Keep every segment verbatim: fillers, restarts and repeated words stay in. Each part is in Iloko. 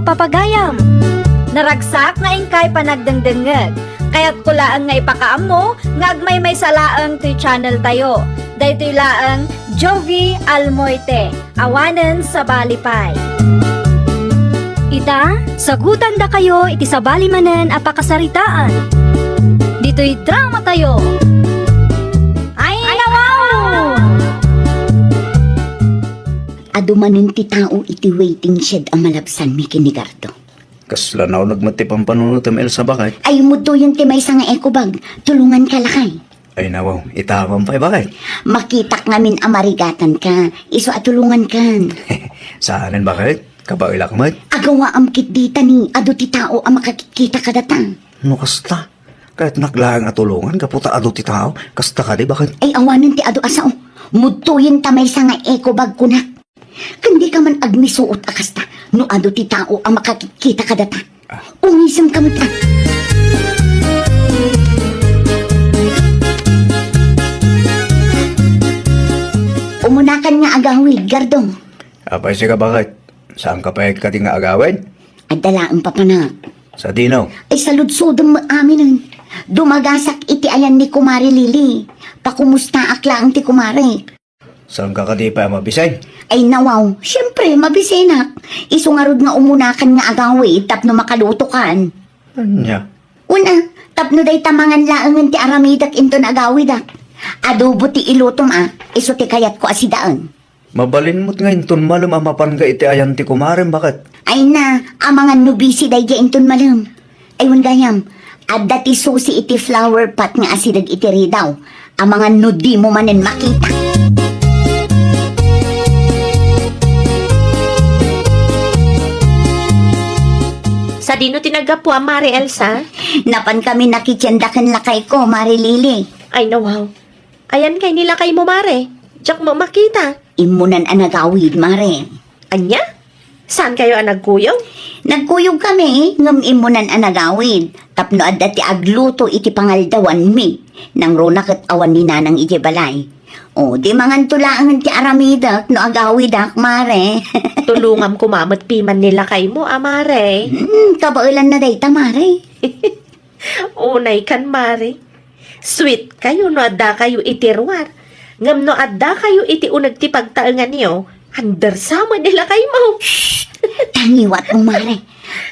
Papagayam. Naragsak nga inkay panagdengdengngeg. Kayatko laeng nga ipakaammo nga agmaymaysa laeng toy channel tayo. Daytoy laeng Jovie Almoite, awanen sabali pay. Ita, sagutan dakayo iti sabali manen a pakasaritaan. Ditoy drama tayo. Ay, nawaw! Adu manen ti tao iti waiting shed a malabsanmi ken ni Gardo. Kasla nauneg met ti pampanunotem, Elsa, baket. Ay, mudtoyen ti maysa nga eco bag. Tulonganka, lakay. Ay, nawaw, itaman pay, baket. Makitak ngamin a marigatanka. Isu a tulongankan. Saanen, baket? Kabaelak met. Agawaam ketdi ta ni adu ti tao a makakitkita kadata. No kasta, kayatnak laeng a tulongan gapu ta adu ti tao. Kasta kadi, baket? Ay, awanen ti adu a sao. Mudtoyen ta maysa nga eco bag kunak. Ken dika man agmisuot a kasta no adu ti tao a makakitkita kadata. Ah. Ungisemka met, a. Umunakan nga agawid, Gardo. Apay sika, baket? Saanka pay kadi nga agawid? Adda laeng papanak. Sadino? Ay, saludsodem met aminen. Dumagasak iti ayan ni Kumare Lily. Pakumustaak laeng ti kumare. Saanka kadi pay a mabisen? Ay, nawaw, siempre, mabisenak. Isu ngarud nga umunakan nga agawid tapno makalutokan. Ania? Una, tapno dayta mangan laengen ti aramidek inton agawidak. Adobo ti ilutom, a, isu ti kayatko a sidaen. Mabalin met nga inton malem a mapanka iti ayan ti kumarem, baket? Ay na, amangan no busy daydiay inton malem. Ay, wen gayam, adda ti susi iti flower pot nga asideg iti ridaw. Amangan no dimo manen makita. Sadino ti naggapuam, Mare Elsa? Napankami nakitienda ken lakayko, Mare Lily. Ay, nawaw. Ayan kay ni lakaymo, Mare? Diak met makita. Immunan a nagawid, Mare. Ania? Saankayo a nagkuyog? Nagkuyogkami, ngem immunan a nagawid. Tapno adda ti agluto iti pangaldawanmi. Nangruna ket awan ni Nanang idiay balay. O, di manganto laengen ti aramidek no agawidak, Mare. Tulongam koma met piman ni lakaymo a, Mare. Hmm, kabaelanna dayta, Mare. Unaykan, Mare. Sweetkayo no addakayo iti ruar. Ngem no addakayo iti uneg ti pagtaenganyo, andersa met ni lakaymo. Shh! Tangiwatmo, Mare.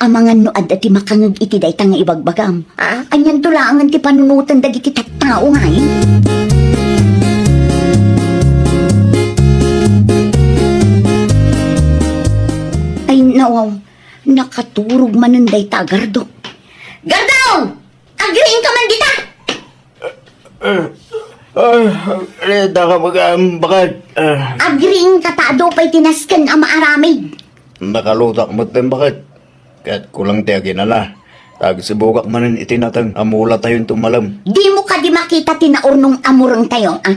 Amangan no adda ti makangeg iti dayta nga ibagbagam. Ah? Anianto laengen ti panunoten dagiti tattao, ngay? Ay, nawaw. Nakaturog manen dayta a Gardo. Gardo! Agriingka man dita! Eh, eh, eh, daka magam, baket. Eh. Agriingka ta adu pay ti nasken a maaramid. Nakalutak met ten, baket. Ket kulang ti aginana. Agsibugak manen iti nateng a mulatayo inton malem. Dimo kadi makita ti naurnong a murengtayo, a?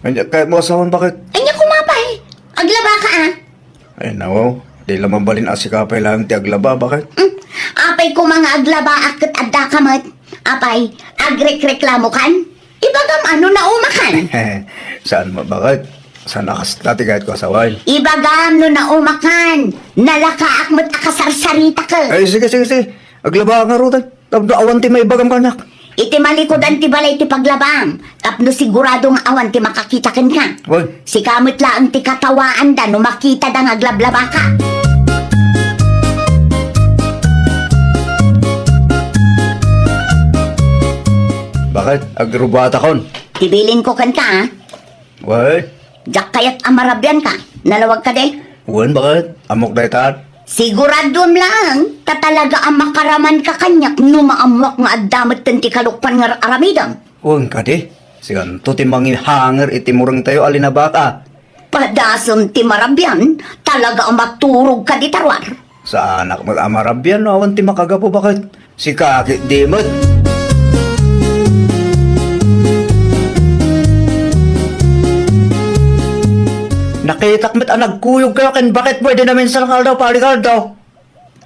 Ania, kayatmo a sawen, baket? Ania koma pay? Aglabaka, a? Ay, nawaw. Di la mabalin a sika pay laeng ti aglaba, baket? Hmm. Apay koma nga aglabaak ket addaka met? Apay, agrekreklamokan? Ibagam a no naumakan. Saan met, baket? Saan a kasta ti kayatko a sawen? Ibagam no naumakan. Nalakaak met a kasarsaritaket. Ay, sige, sige, sige. Aglabaak ngaruden. Tapno awan ti maibagam kaniak. Iti malikudan ti balay ti paglabam, tapno sigurado nga awan ti makakita kenka. Wen. Sika met laeng ti katawaanda no makitada nga aglablabaka. Baket? Agrubatakon. Ti bilinko kenka, a? Wen. Diak kayat a marabianka. Nalawag kadi? Wen, baket? Ammok daytan. Siguraduem laeng, ta talaga a makaramanka kaniak no maammoak nga adda metten ti kalukpan nga ar-aramidem. Wen kadi, sikanto ti mangihanger iti murengtayo a linabaka. Padasem ti marabian, talaga a maturog kadi ta ruar. Saanak met a marabian no awan ti makagapu, baket? Sika ketdi met. Nakitak met a nagkuyogkayo ken baketmo idi naminsan nga aldaw, Pare Gardo.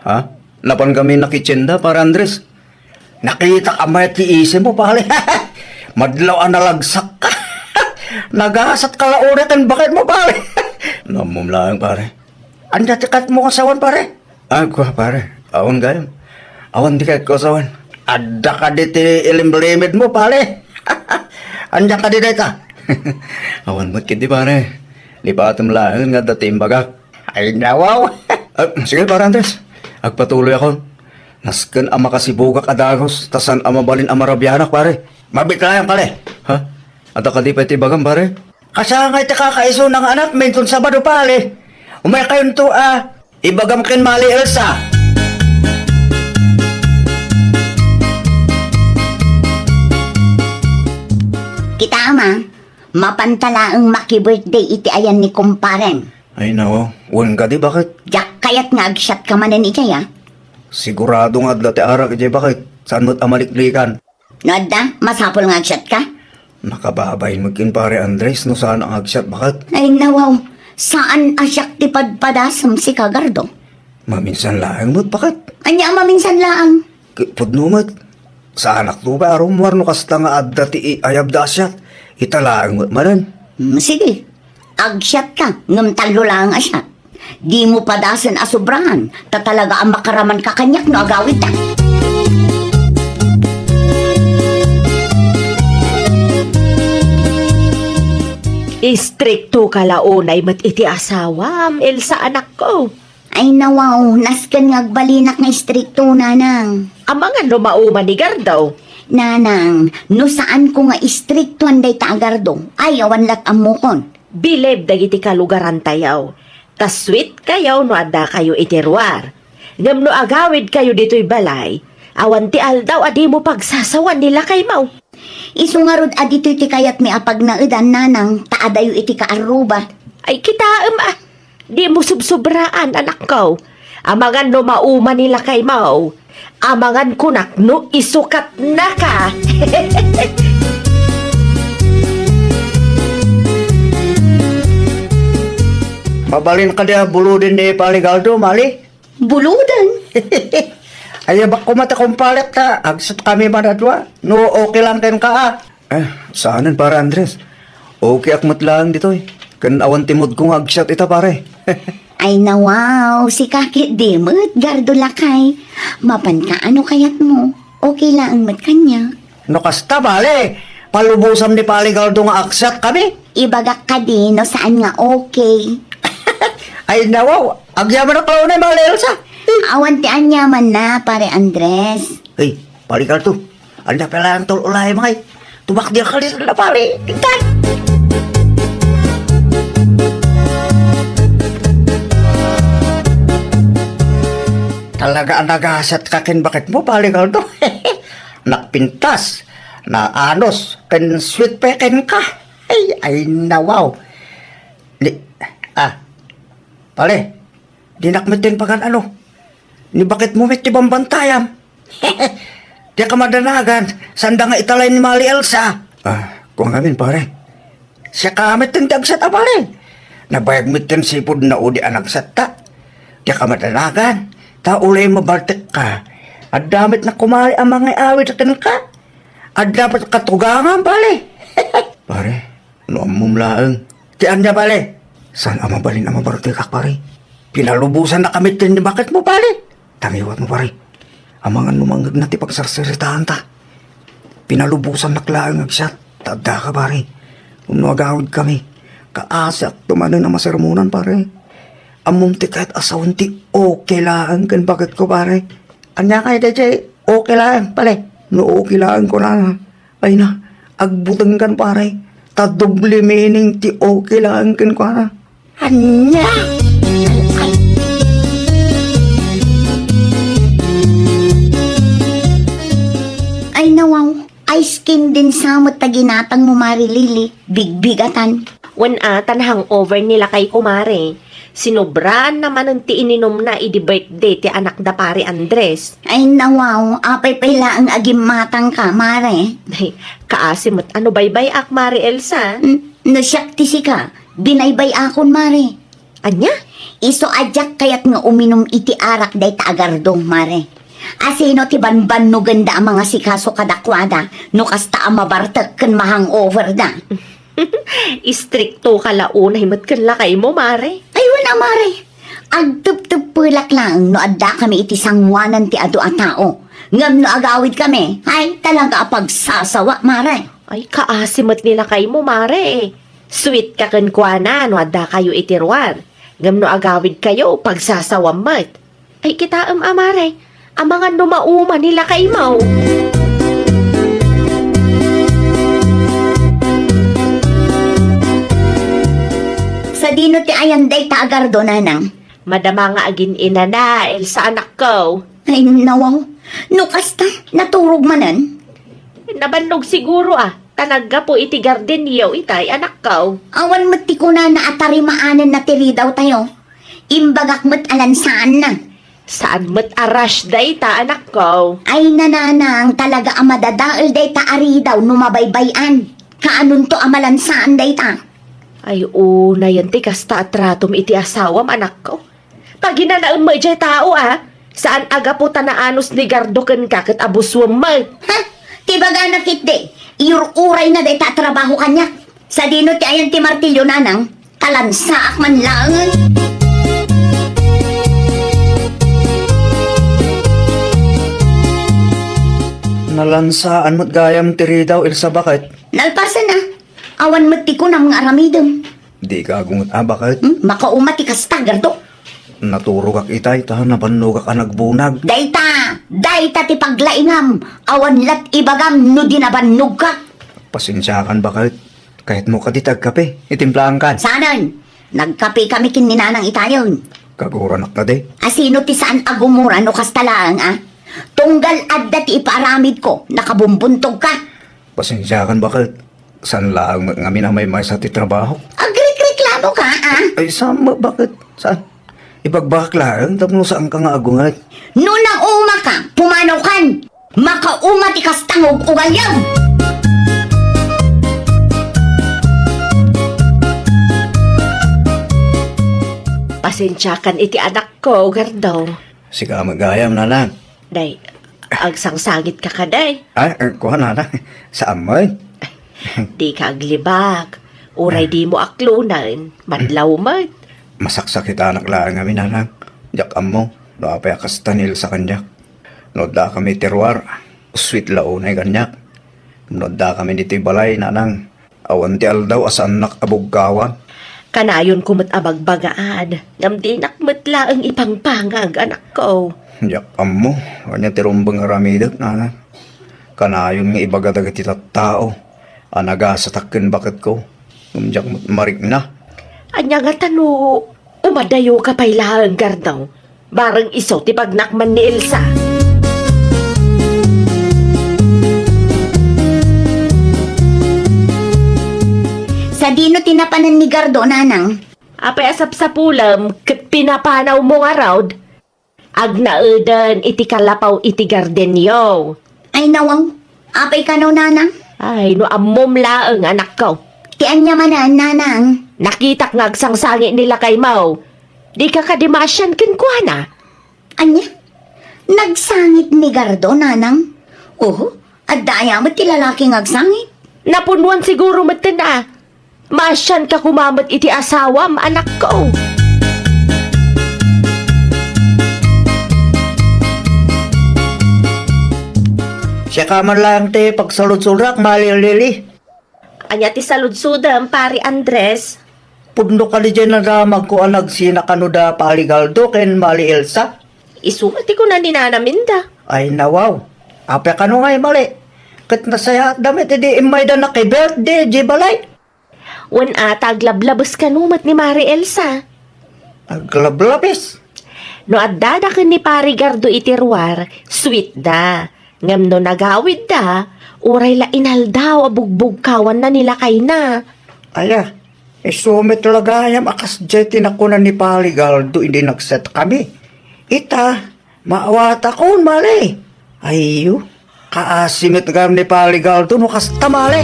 Ha? Napankami nakitienda, Pare Andres? Nakitak a mayat ti isimmo, pare. Madlaw a nalagsakka. Nagasatka la unay ken baketmo, pare. Nammom laeng, pare. Ania ti kayatmo a sawen, pare? Agwa, pare. Awan gayam. Awan di kayat ko asawan. Adda kadi ti ilimlimid mo, pare. Ania kadi dayta? Awan met kadi, pare. Lipatem laeng nga adda ti imbagak. Ay, nawaw. Ah, sige, pare Andres. Agpatuloyakon. Nasken a makasibugak a dagus, ta saan a mabalin a marabianak, pare. Mabit laeng, pare. Ha? Adda kadi pay ti ibagam, pare? Kasangay ti kakaisuna nga anakmi inton Sabado, pare. Umaykayonto a ibagam ken Mali Elsa. Kita, Ama, mapanta laeng maki-birthday iti ayan ni kumparem. Ay, nawaw. Wen kadi, baket? Diak kayat nga agsiatka manen idiay, a. Sigurado nga adda ti arak idiay, baket? Saan met a maliklikan? No adda, masapul nga agsiatka? Nakababain met ken Pare Andres no saan nga agsiat, baket? Ay, nawaw. Saan a siak ti padpadasem, sika, Gardo. Maminsan laeng met, baket? Ania a maminsan laeng? K-, pudno met. Saanakto pay a rummuar no kasta nga adda ti iayabda a siat. Ita laeng met manen. Hmm, sige. Agsiatka, ngem tallo laeng a siat. Dimo padasen a sobraan, ta talaga a makaramanka kaniak no agawidta. Istriktoka la unay met iti asawam, Elsa, anakko. Ay, nawaw, nasken nga agbalinak nga istrikto, Nanang. Amangan no mauma ni Gardo. Nanang, no saanko nga istriktoan dayta a Gardo, ay, awan lat ammokon. Bilib dagiti kalugarantayo, ta sweetkayo no addakayo iti ruar. Ngem no agawidkayo ditoy balay, awan ti aldaw a dimo pagsasawan ni lakaymo. Isu ngarud a ditoy ti kayatmi a pagnaedan, Nanang, ta adayo iti kaarruba. Ay, kitaem a, dimo subsubraan, anakko. Amangan no mauma ni lakaymo. Amangan kunak no isukatnaka. Mabalin kadi a buloden ni Pare Gardo, Mali? Buloden? Ay, abak koma ta kumparet ta, agsiatkami man a dua. No, okay lang kenka, a. Eh, saanen, Pare Andres. Okay ak met laeng ditoy. Ken awan ti moodko nga agsiat ita, pare. Ay, nawaw, sika ketdi met, Gardo lakay. Mapanka a no kayatmo. Okay laeng met kaniak. No kasta, pare, palubosam ni Pare Gardo nga agsiatkami. Ibagak kadi no saan nga okay. Ay, nawaw, agyamanak la unay, Mali Elsa. Awan ti aniamanna, Pare Andres. Ay, Pare Gardo, ania pay laeng ti ul-ulayam ngay? Tumakder ka ditoy, pare. Tigtan! Talaga a nagasiatka ken baketmo, Pare Gardo. Nakpintas, naanos, ken sweet pay kenka. Ay, ay, nawaw. Ni, ah, pare, dinak met ken pagan-ano. Ni baketmo met ti bambantayam. Diak a madanagan, saanda nga italay ni Mali Elsa. Ah, kua ngamin, pare. Siaka met ti agsiat a, pare. Nabayag met ti sipud na udi a nagsiatta. Diak a madanagan, ta ulay mabartekka. Adda met nakumari a mangiawid kenka. Adda met katugangan, pare. Pare, no ammom laeng. Ti ania, pare? Saan a mabalin a mabartekak, pare? Pinalubosannaka met ken ni baketmo, pare. Tangiwatmo, pare. Amangan no mangngegna ti pagsarsaritaanta. Pinalubosannak laeng agsiat, ta addaka, pare. Ngem no agawidkami, kaasiakto manen a masermonan, pare. Ammom ti kayat a sawen ti okay laeng ken baketko, pare. Ania kadi daydiay okay laeng, pare? No okay laeng kunana, ay na, agbutengkan, pare. Ta doble meaning ti okay laeng kenkuana. Ania? Ay, nawaw. Ice candy sa met ta ginatangmo, Mare Lily. Bigbigatan. Wen a, ta na-hangover ni lakay, kumare. Sinobraanna manen ti ininumna idi birthday ti anakda, Pare Andres. Ay, nawaw, apay pay laeng a gimmatangka, Mare. Ay, kaasi met a no baybay-ak, Mare Elsa. N-, no siak ti sika, binaybay-akon, Mare. Ania? Isu a diak kayat nga uminum iti arak dayta a Gardo, Mare. Asino ti banbannogenda a mangasikaso kadakuada no kasta a mabartek ken ma-hangover da? Istriktoka la unay met ken lakaymo, Mare. Ay, wen a, Mare. Agtepteppelak laeng no addakami iti sangoanan ti adu a tao. Ngem no agawidkami, ay, talaga a pagsasawa, mare. Ay, kaasi met ni lakaymo, mare. Sweet ka kenkuana no addakayo iti ruar. Ngem no agawidkayo, pagsasawam met. Ay, kitaem a, mare. Amangan no mauma ni lakaymo. Sadino ti ayan dayta a gardo, nanang? Madama nga agin-inana, Elsa, anakko. Ay, nawaw. No kasta, naturog manen? Nabannog siguro, a, ta naggapu iti gardenyo itay, anakko. Awan met ti kunana a tarimaanen na ti ridawtayo. Imbagak met a lansaanna. Saan met a rush dayta, anakko? Ay, nanang, talaga a madadael dayta a ridaw no mabaybay-an. Kaanonto a malansaan dayta? Ay, unayen ti kasta a tratom iti asawam, anakko. Paginanaem met jay tao, a. Saan a gapu ta naanus ni Gardo kenka ket abusuem met. Ha? Ti bagana ketdi, iyur-urayna dayta a trabaho kaniak. Sadino ti ayan ti martilyo, nanang? Talansaak man laengen. Nalansaan met gayam ti ridaw, Elsa, baket? Nalpasen a. Awan met ti kunam nga aramidem. Dika agunget a, baket? Hmm? Makauma ti kasta, Gardo. Naturogak itay ta nabannogak a nagbunag. Dayta! Dayta ti paglaingam! Awan lat ibagam no di nabannogka. Pasensiakan, baket. Kayatmo kadi ti agkape? Itimplaankan. Saanen? Nagkape kami ken ni nanang itayen. Kaguranak kadi? Asino ti saan a gumura no kasta laeng, a? Tunggal adda ti ipaaramidko, nakabumbuntogka. Pasensiakan, baket. Saan laeng met ngamin a maymaysa ti trabaho. Agrikreklamo ka, a? Ay, saan met, baket? Saan? Ibagbagak laeng tapno saanka nga agunget. No naumaka, pumanaw kan! Makauma ti kasta nga ug-ugaliam! Pasensiakan iti anakko, Gardo. Sika met gayam, nanang. Day, agsangsangitka kadi? Ay, eh, kuan, nanang. Saan met? Dika aglibak. Uray dimo aklonen, madlaw met. Masaksakitanak laeng ngamin, nanang. Diak ammo no apay a kasta ni Elsa kaniak. No addakami iti ruar, sweet la unay kaniak. No addakami ditoy balay, nanang, awan ti aldaw a saannak a bugkawan. Kanayonko met a bagbagaad, ngem dinak met laeng ipangpangag, anakko. Diak ammo ania ti rumbeng a aramidek, nanang. Kanayon nga ibaga dagiti tattao a nagasatak ken baketko, ngem diak met marikna. Ania ngata no umadayoka pay laeng, Gardo? Bareng isu ti pagnakman ni Elsa. Sadino ti napanen ni Gardo, nanang? Apay a sapsapulem ket pinapanawmo ngarud? Agnaeden iti kalapaw iti gardenyo. Ay, nawaw. Apay kano, nanang? Ay, no ammom laeng, anakko. Ti ania manen, nanang? Nakitak nga agsangsangit ni lakaymo. Dika kadi maasian kenkuana? Ania? Nagsangit ni Gardo, nanang? Oho, adda aya met ti lalaki nga agsangit? Napunuan siguro metten a. Maasianka koma met iti asawam, anakko. Siaka man laeng ti pagsaludsodak, Mali Lili. Ania ti saludsodem, Pari Andres? Pudno kadi diay nadamagko a nagsina kano da Pari Gardo ken Mali Elsa? Isu met ti kuna ni Nana Minda. Ay, nawaw. Apay kano ngay, Mali? Ket nasayaatda met idi immayda naki-birthday diay balay. Wen a, ta aglablabes kano met ni Mari Elsa. Aglablabes? No addada ken ni Pari Gardo iti ruar, sweet da. Ngem no nagawidda, uray la inaldaw a bugbugkawanna ni lakayna. Aya, isu met la gayam a kasdiay ti nakuna ni Pari Gardo idi nagsetkami. Ita, maawatakon, Mali. Ayyo, kaasi met gayam ni Pari Gardo no kasta, Mali.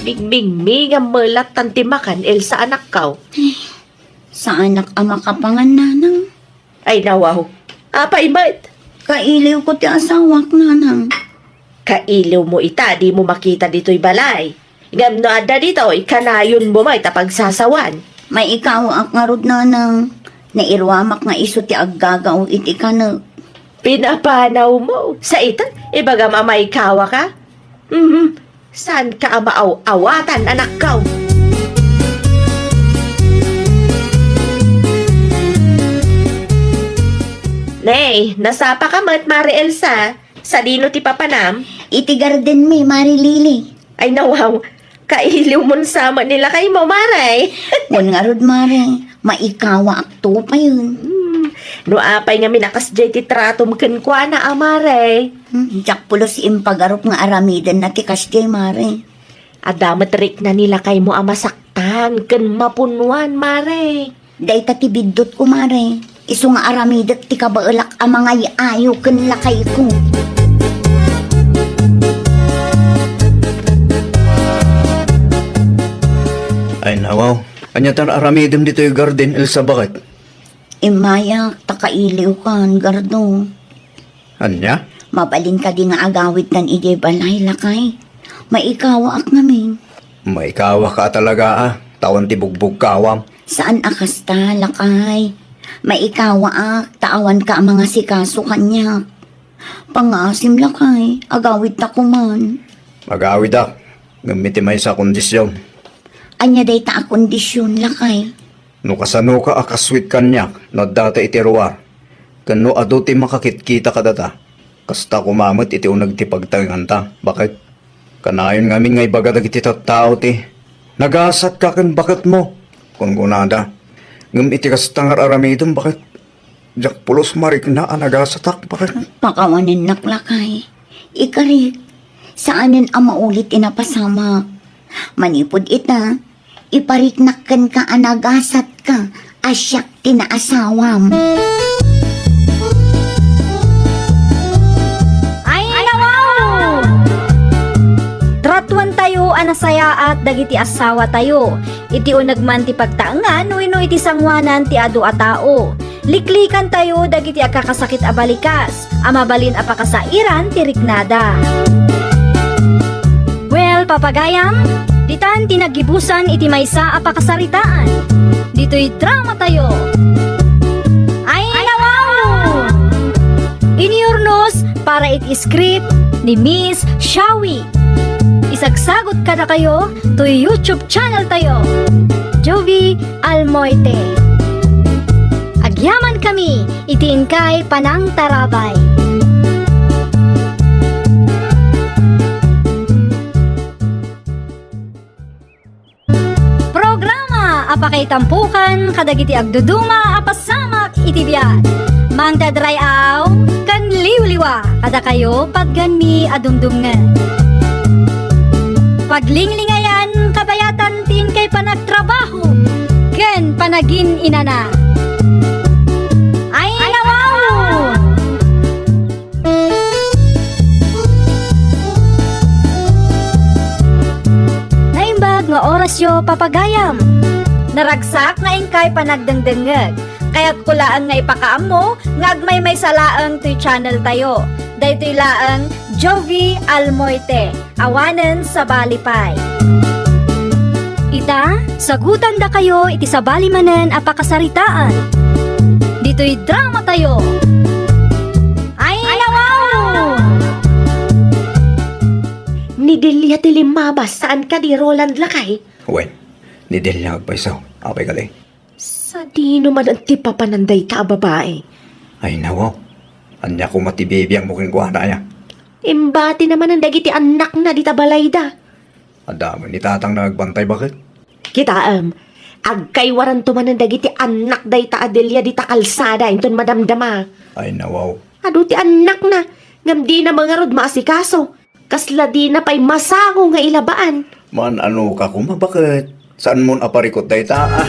Bigmigmigam met lattan ti makan, Elsa, anakko. Saanak a makapangan, nanang. Ay, nawaw. Apay met? Kailiwko ti asawak, nanang. Kailiwmo ita, dimo makita ditoy balay. Ngem no adda ditoy, kanayonmo met a pagsasawan. Maikawaak ngarud, nanang. Nairuamak nga isu ti aggagaw iti kanek. Pinapanawmo? Sa ita, ibagam a maikawaka? Mhm. Saanka a maaw-awatan, anakko? Nay, nasapaka met, Mare Elsa. Sadino ti papanam? Iti gardenmi, Mare Lily. Ay, nawaw. Kailiwmon sa met ni lakaymo, Mare. Wen ngarud, Mare. Maikawaakto payen. Hmm. No apay ngamin a kasdiay ti tratom kenkuana a, Mare? Hmm, diak pulos impagarup nga aramidenna ti kasdiay, Mare. Adda met rikna ni lakaymo a masaktan ken mapunnuan, Mare. Dayta ti biddutko, Mare. Isu nga aramidek ti kabaelak a mangay-ayo ken lakayko. Ay, nawaw. Ania tan aramidem ditoy garden, Elsa, baket? Immayak ta kailiwkan, Gardo. Ania? Mabalin kadi nga agawidtan idiay balay, lakay? Maikawaak ngamin. Maikawaka talaga, a, ta awan ti bugbugkawam. Saan a kasta, lakay. Maikawaak ta awanka a mangasikaso kaniak. Pangngaasim, lakay, agawidta koman. Agawidak, ngem iti maysa a kondisyon. Ania dayta a kondisyon, lakay? No kasanoka a kaswit kaniak no addata iti ruar, ken no adu ti makakitkita kadata, kasta koma met iti uneg ti pagtaenganta. Baket? Kanayon ngamin nga ibaga dagiti tattao ti, "Nagasatka ken baketmo," kunkunada. Ngem iti kasta nga ar-aramidem, baket? Diak pulos marikna a nagasatak, baket? Pakawanennak, lakay. Ikarik, saanen a maulit ti napasamak. Manipud ita, ipariknak kenka a nagasatka a siak ti naasawam. Ay, nawaw! Tratuentayo a nasayaat dagiti asawatayo. Iti uneg man ti pagtaengan wenno iti sangoanan ti adu a tao. Liklikantayo dagiti agkakasakit a balikas a mabalin a pakasairan ti riknada. Well, papagayam, ditan ti naggibusan iti maysa a pakasaritaan. Ditoy dramatayo. Ay, nawaw! Iniurnos para iti script ni Miss Shawi. Isagsagot kadakayo to YouTube channel tayo, Jovi Almoite. Agyaman kami iti inkay panangtarabay. Programa a pakaitampokan kadagiti agduduma a pasamak iti biag. Mangted ray-aw ken liwliwa kadakayo patganmi a dumdumngen. Paglinglingayan kabayatan ti inkay panagtrabaho ken panagin-inana. Ay, nawaw! Naimbag nga orasyo, papagayam. Naragsak nga inkay panagdengdengngeg. Kayatko laeng nga ipakaammo nga agmaymaysa laeng toy channel tayo. Daytoy laeng Jovi Almoite. Awanen sabali pay. Ita, sagutandakayo iti sabali manen a pakasaritaan. Ditoy dramatayo. Ay, nawaw! Ni Delia ti limmabas, saan kadi, Roland, lakay? Wen, ni Delia agpayso. Apay kadi? Sadino manen ti papanan dayta a babai? Ay, nawaw. Ania koma ti bibiangmo kenkuana, aya? Imbatina manen dagiti annakna dita balayda. Adda met ni tatangna agbantay, baket? Kitaem, agkaywaranto manen dagiti annak dayta a Delia dita kalsada inton madamdama. Ay, nawaw. Adu ti annakna, ngem dina met ngarud maasikaso. Kasla dina pay masango nga ilabaan. Man-anoka koma, baket? Saanmon a parikut dayta, a?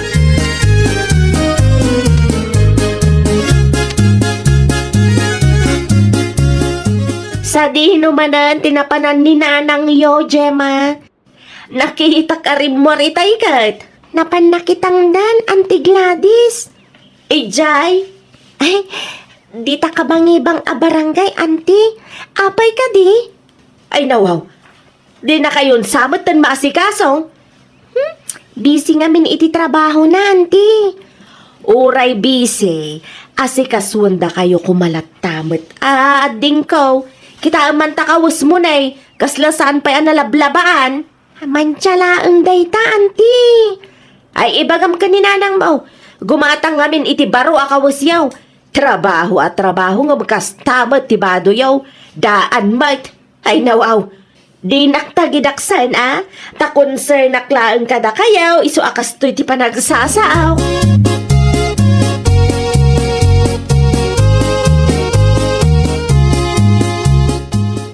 Sadino manen ti napanan ni nanangyo, Gemma? Nakitak a rimmuar itay ket. Napan nakitangdan, Auntie Gladys. Idiay? Ay, dita kabangibang a barangay, Auntie. Apay kadi? Ay, nawaw. Dinakayon sa met ten maasikaso. Hmm? Busy ngamin iti trabahona, anti. Uray busy, asikasuendakayo koma latta met. Ah, adingko, kitaem man ta kawesmo, nay, kasla saan pay a nalablabaan. Mantia laeng dayta, anti. Ay, ibagam ken ni nanangmo, gumatang ngamin iti baro a kawesyo. Trabaho a trabaho ngem kasta met ti badoyo. Daan met. Ay, nawaw. Dinak tagidaksan, a? Ta konsernak laeng kadakayo, isu a kastoy ti panagsasao.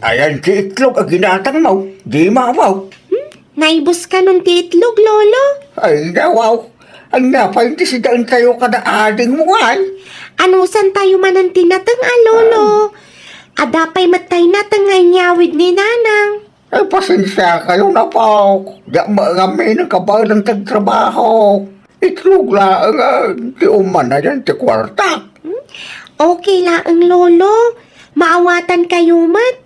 Ayan ti itlog a ginatangmo, di mawaw. Hmm? Naibus kanon ti itlog, Lolo? Ay, nawaw. Ania pay ti sidaentayo kada adingmo, ay? Anusantayo manen ti nateng a, Lolo? Adda pay met tay nateng nga inyawid ni Nanang. Ay, pasensiakayo, Napok. Diak met ngamin kabaelan ti agtrabaho. Itlog laeng, ah, ti umanayan ti kuarta. Hmm? Okay laeng, Lolo. Maawatankayo met.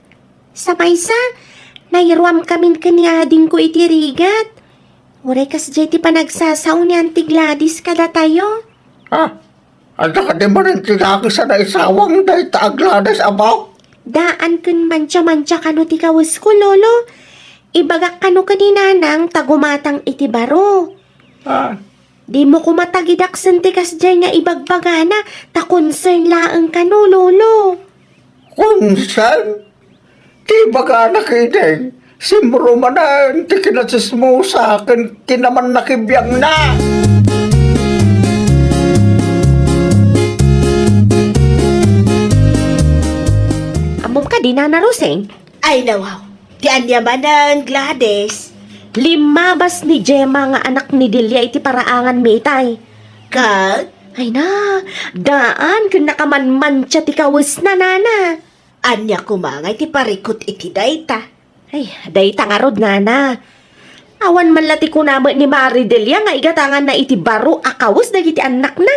Sa maysa, nairuamkamin ken ni adingko iti rigat. Uray kasdiay ti panagsasao ni Auntie Gladys kadatayo. Ah, adda kadi manen ti dakes a naisawang dayta a Gladys, apo? Daan ken mantia-mantia kano ti kawesko, Lolo. Ibagak kano ken ni Nanang ta gumatang iti baro. Ah. Dimo koma tagidaksen ti kasdiay nga ibagbagana, ta concern laeng kano, Lolo. Concern? Ti ibagana ketdi, simro manen ti kinatsismosa ken kinamannakibiangna. Ammom kadi, Nana Rosing? Ay, nawaw. Ti ania manen, Gladys? Limmabas ni Gemma nga anak ni Delia iti paraanganmi itay. Ket? Ay na, daan ken nakamanmantia ti kawesna, Nana. Ania koma ngay ti parikut iti dayta? Ay, dayta ngarud, Nana. Awan man la ti kuna met ni Mari Delia nga igatanganna iti baro a kawes dagiti annakna.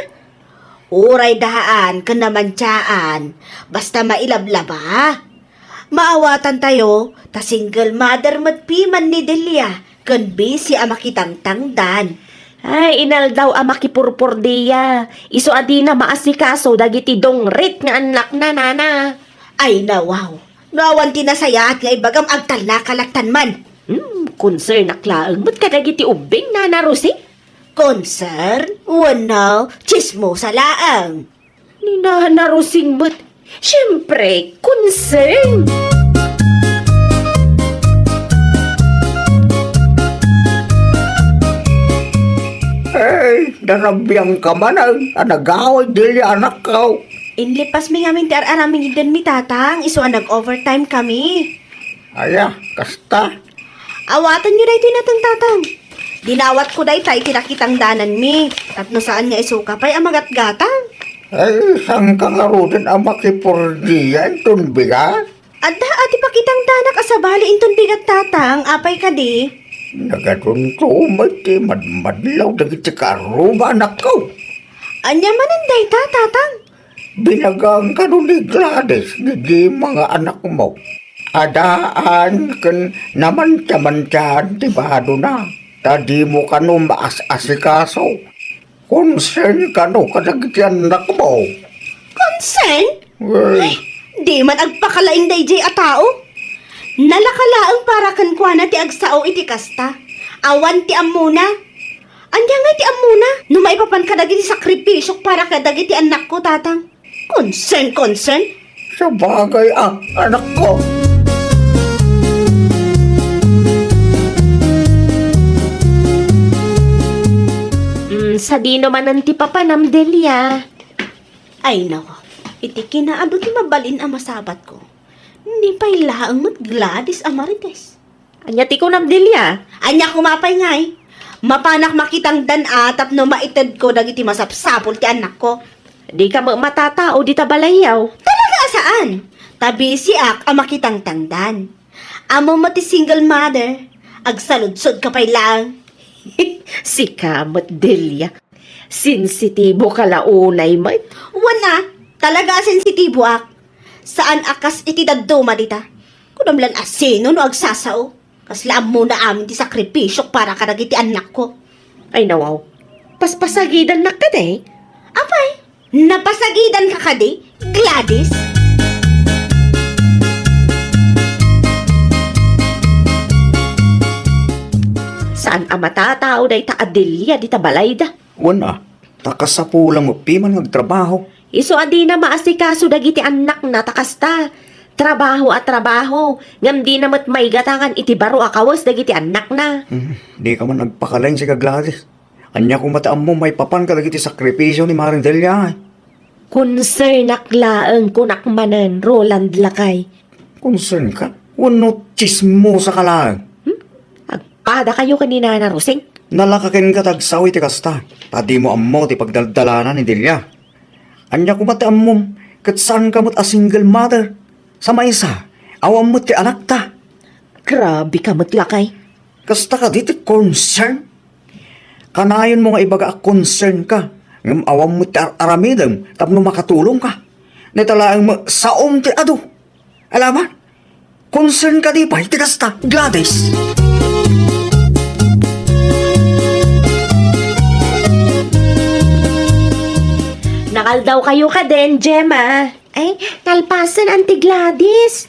Uray daan ken namantiaan, basta mailablaba. Maawatantayo, ta single mother met piman ni Delia ken busy a makitangtangdan. Ay, inaldaw a makipurpordia. Isu a dina maasikaso dagiti dungrit nga annakna, Nana. Ay, nawaw. No awan ti nasayaat nga ibagam, agtalnaka lattan man. Hmm, concern ak laeng met kadagiti ubbing, Nana Rosie. Concern? Wenno, tsismosa laeng. Ni Nana Rosing met, siempre, concern. Ay, narabiangka manen a nagawid dili anakko. Inlipasmi ngamin ti ar-aramiden mi, Tatang, isu a nag-overtime kami. Aya, kasta. Awatenyo daytoy nateng, Tatang. Dinawatko dayta iti nakitangdananmi, tapno saan nga isuka pay a magatgatang. Ay, saanka ngaruden a makipurdia inton bigat? Adda a ti pakitangdanak a sabali inton bigat, Tatang, apay kadi? Nagadunto met ti madmadlaw dagiti kaarruba, anakko. Ania manen dayta, Tatang? Binagaan kano ni Gladys, ni Gemma nga anakmo. Adaan ken namantiamantiaan ti badona, ta dimo kano maas-asikaso. Concern kano kadagiti annakmo. Concern? Well, di man agpakalaing daydiay a tao. Nalaka laeng para kenkuana ti agsao iti kasta. Awan ti ammona. Ania ngay ti ammona no maipapan kadagiti sakripisiok para kadagiti annakko, Tatang? Concern, concern? Sabagay, ah, anakko. Mm, sadino manen ti papanam, Delia? Ay, nako. Iti kinaadu ti mabalin a masabatko, ni pay laeng met Gladys a Marites. Ania ti kunam, Delia? Ania koma pay ngay? Mapanak makitangdan a tapno maitedko dagiti masapsapul ti annakko. Dika met matatao dita balayyo. Talaga a saan? Ta busy ak a makitangtangdan. Ammom met ti single mother, agsaludsodka pay laeng. Sika met, Delia. Sensitibo ka la unay met. Wen a, talaga a sensitibo ak. Saan a kas iti dadduma dita. Kunam lan a sino no agsasao. Kasla ammona amin ti sakripisiok para kadagiti annakko. Ay, nawaw. Paspasagidannak kadi? Apay, napasagidanka kadi, Gladys? Saan a matatao dayta a Delia dita balayda? Wen a, ta kasapulan met piman nga agtrabaho. Isu a dina maasikaso dagiti annakna ta kasta. Trabaho a trabaho, ngem dina met maigatangan iti baro a kawes dagiti annakna. Hmm, dika man agpakalaing sika, Gladys. Ania koma ti ammom maipapan kadagiti sakripisio ni Mare Delia? Konsernak laeng, kunak manen, Roland lakay. Konsernka? Wenno tsismosaka laeng? Hmm? Agpadakayo ken ni Nana Rosing? Nalaka kenka ti agsao iti kasta, ta dimo ammo ti pagdaldalanan ni Delia. Ania koma ti ammom, ket saanka met a single mother? Sa maysa, awan met ti anakta. Grabeka met, lakay. Kasta kadi ti concern? Kanayonmo nga ibaga a concern ka, ngem awan met ti ar-aramidem tapno makatulongka. Dayta laeng met saom ti adu. Alaman? Concern kadi pay ti kasta, Gladys? Nakaldawkayo kadin, Gemma? Ay, nalpasen, Auntie Gladys.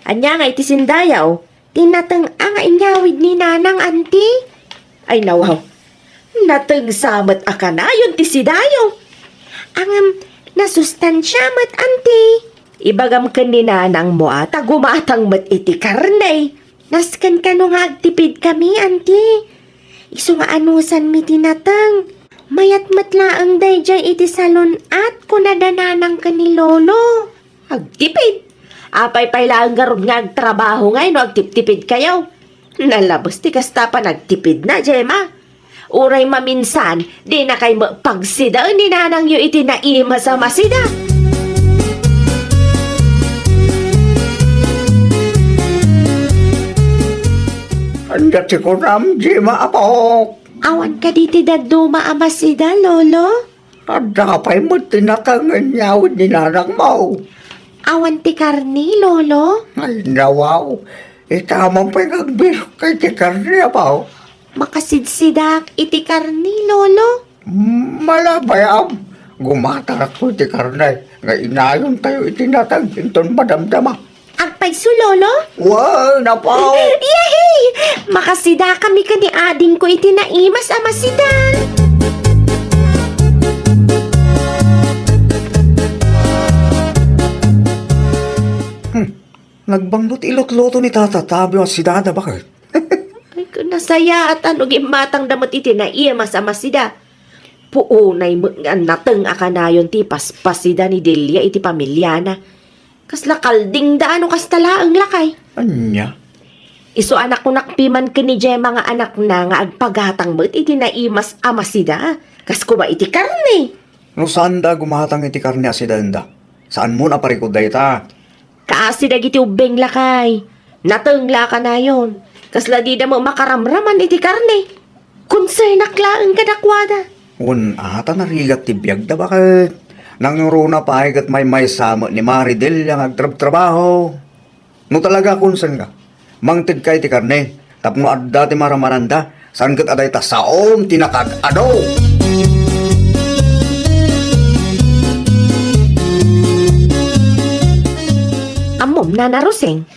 Ania nga iti sindayaw? Ti nateng a nga inyawid ni Nanang, Auntie? Ay, nawaw. Nateng sa met a kanayon ti sidayo. Ngem, nasustansia met, Auntie. Ibagam ken ni Nanangmo a ta gumatang met iti karne. Nasken kano nga agtipidkami, Auntie. Isu nga anusanmi ti nateng. Mayat met laeng daydiay iti salon-at, kunada Nanang ken ni Lolo. Agtipid? Apay pay laeng ngarud nga agtrabaho ngay no agtiptipidkayo? Nalabes ti kasta panagtipidna, Gemma. Uray maminsan, dinakay met pagsidaen ni nanangyo iti naimas a masida. Ania ti kunam, Gemma, apok? Awan kadi ti dadduma a masida, Lolo? Adda pay met ti nateng nga inyawid ni nanangmo. Awan ti karne, Lolo? Ay, nawaw. Ita man pay nga agbirok iti karne, apo. Makasidsidak iti karne, Lolo? Malabay, am. Gumatarakto iti karne nga inayontayo iti nateng inton madamdama. Agpayso, Lolo? Wen, apo. Yehey! Makasidakami ken ni adingko iti naimas a masida. Hmm. Nagbanglo ti ilutluto ni Tata Tabio a sidada, baket. Ay, nasayaat no gimmatangda met iti naimas a masida. Puonay met nga nateng a kanayon ti paspasida ni Delia iti pamiliana. Kasla kaldingda no kasta laeng, lakay. Ania? Isu a nakunak piman ken ni Gemma nga anakna nga agpagatang met iti naimas a masida. Kas koma iti karne. No saanda a gumatang iti karne a sidaenda, saanmon a parikut dayta. Kaasi dagiti ubbing, lakay. Nateng la a kanayon. Kasla dida met makaramraman iti karne. Konsernak laeng kadakuada. Wen, a, ta narigat ti biagda, baket. Nangruna pay ket maymaysa met ni Mare Delia nga agtrabtrabaho. No talaga a konsernka, mangtedka iti karne tapno adda ti maramaranda, saan ket a dayta saom ti nakaad-adu. Ammom, Nana Rosing?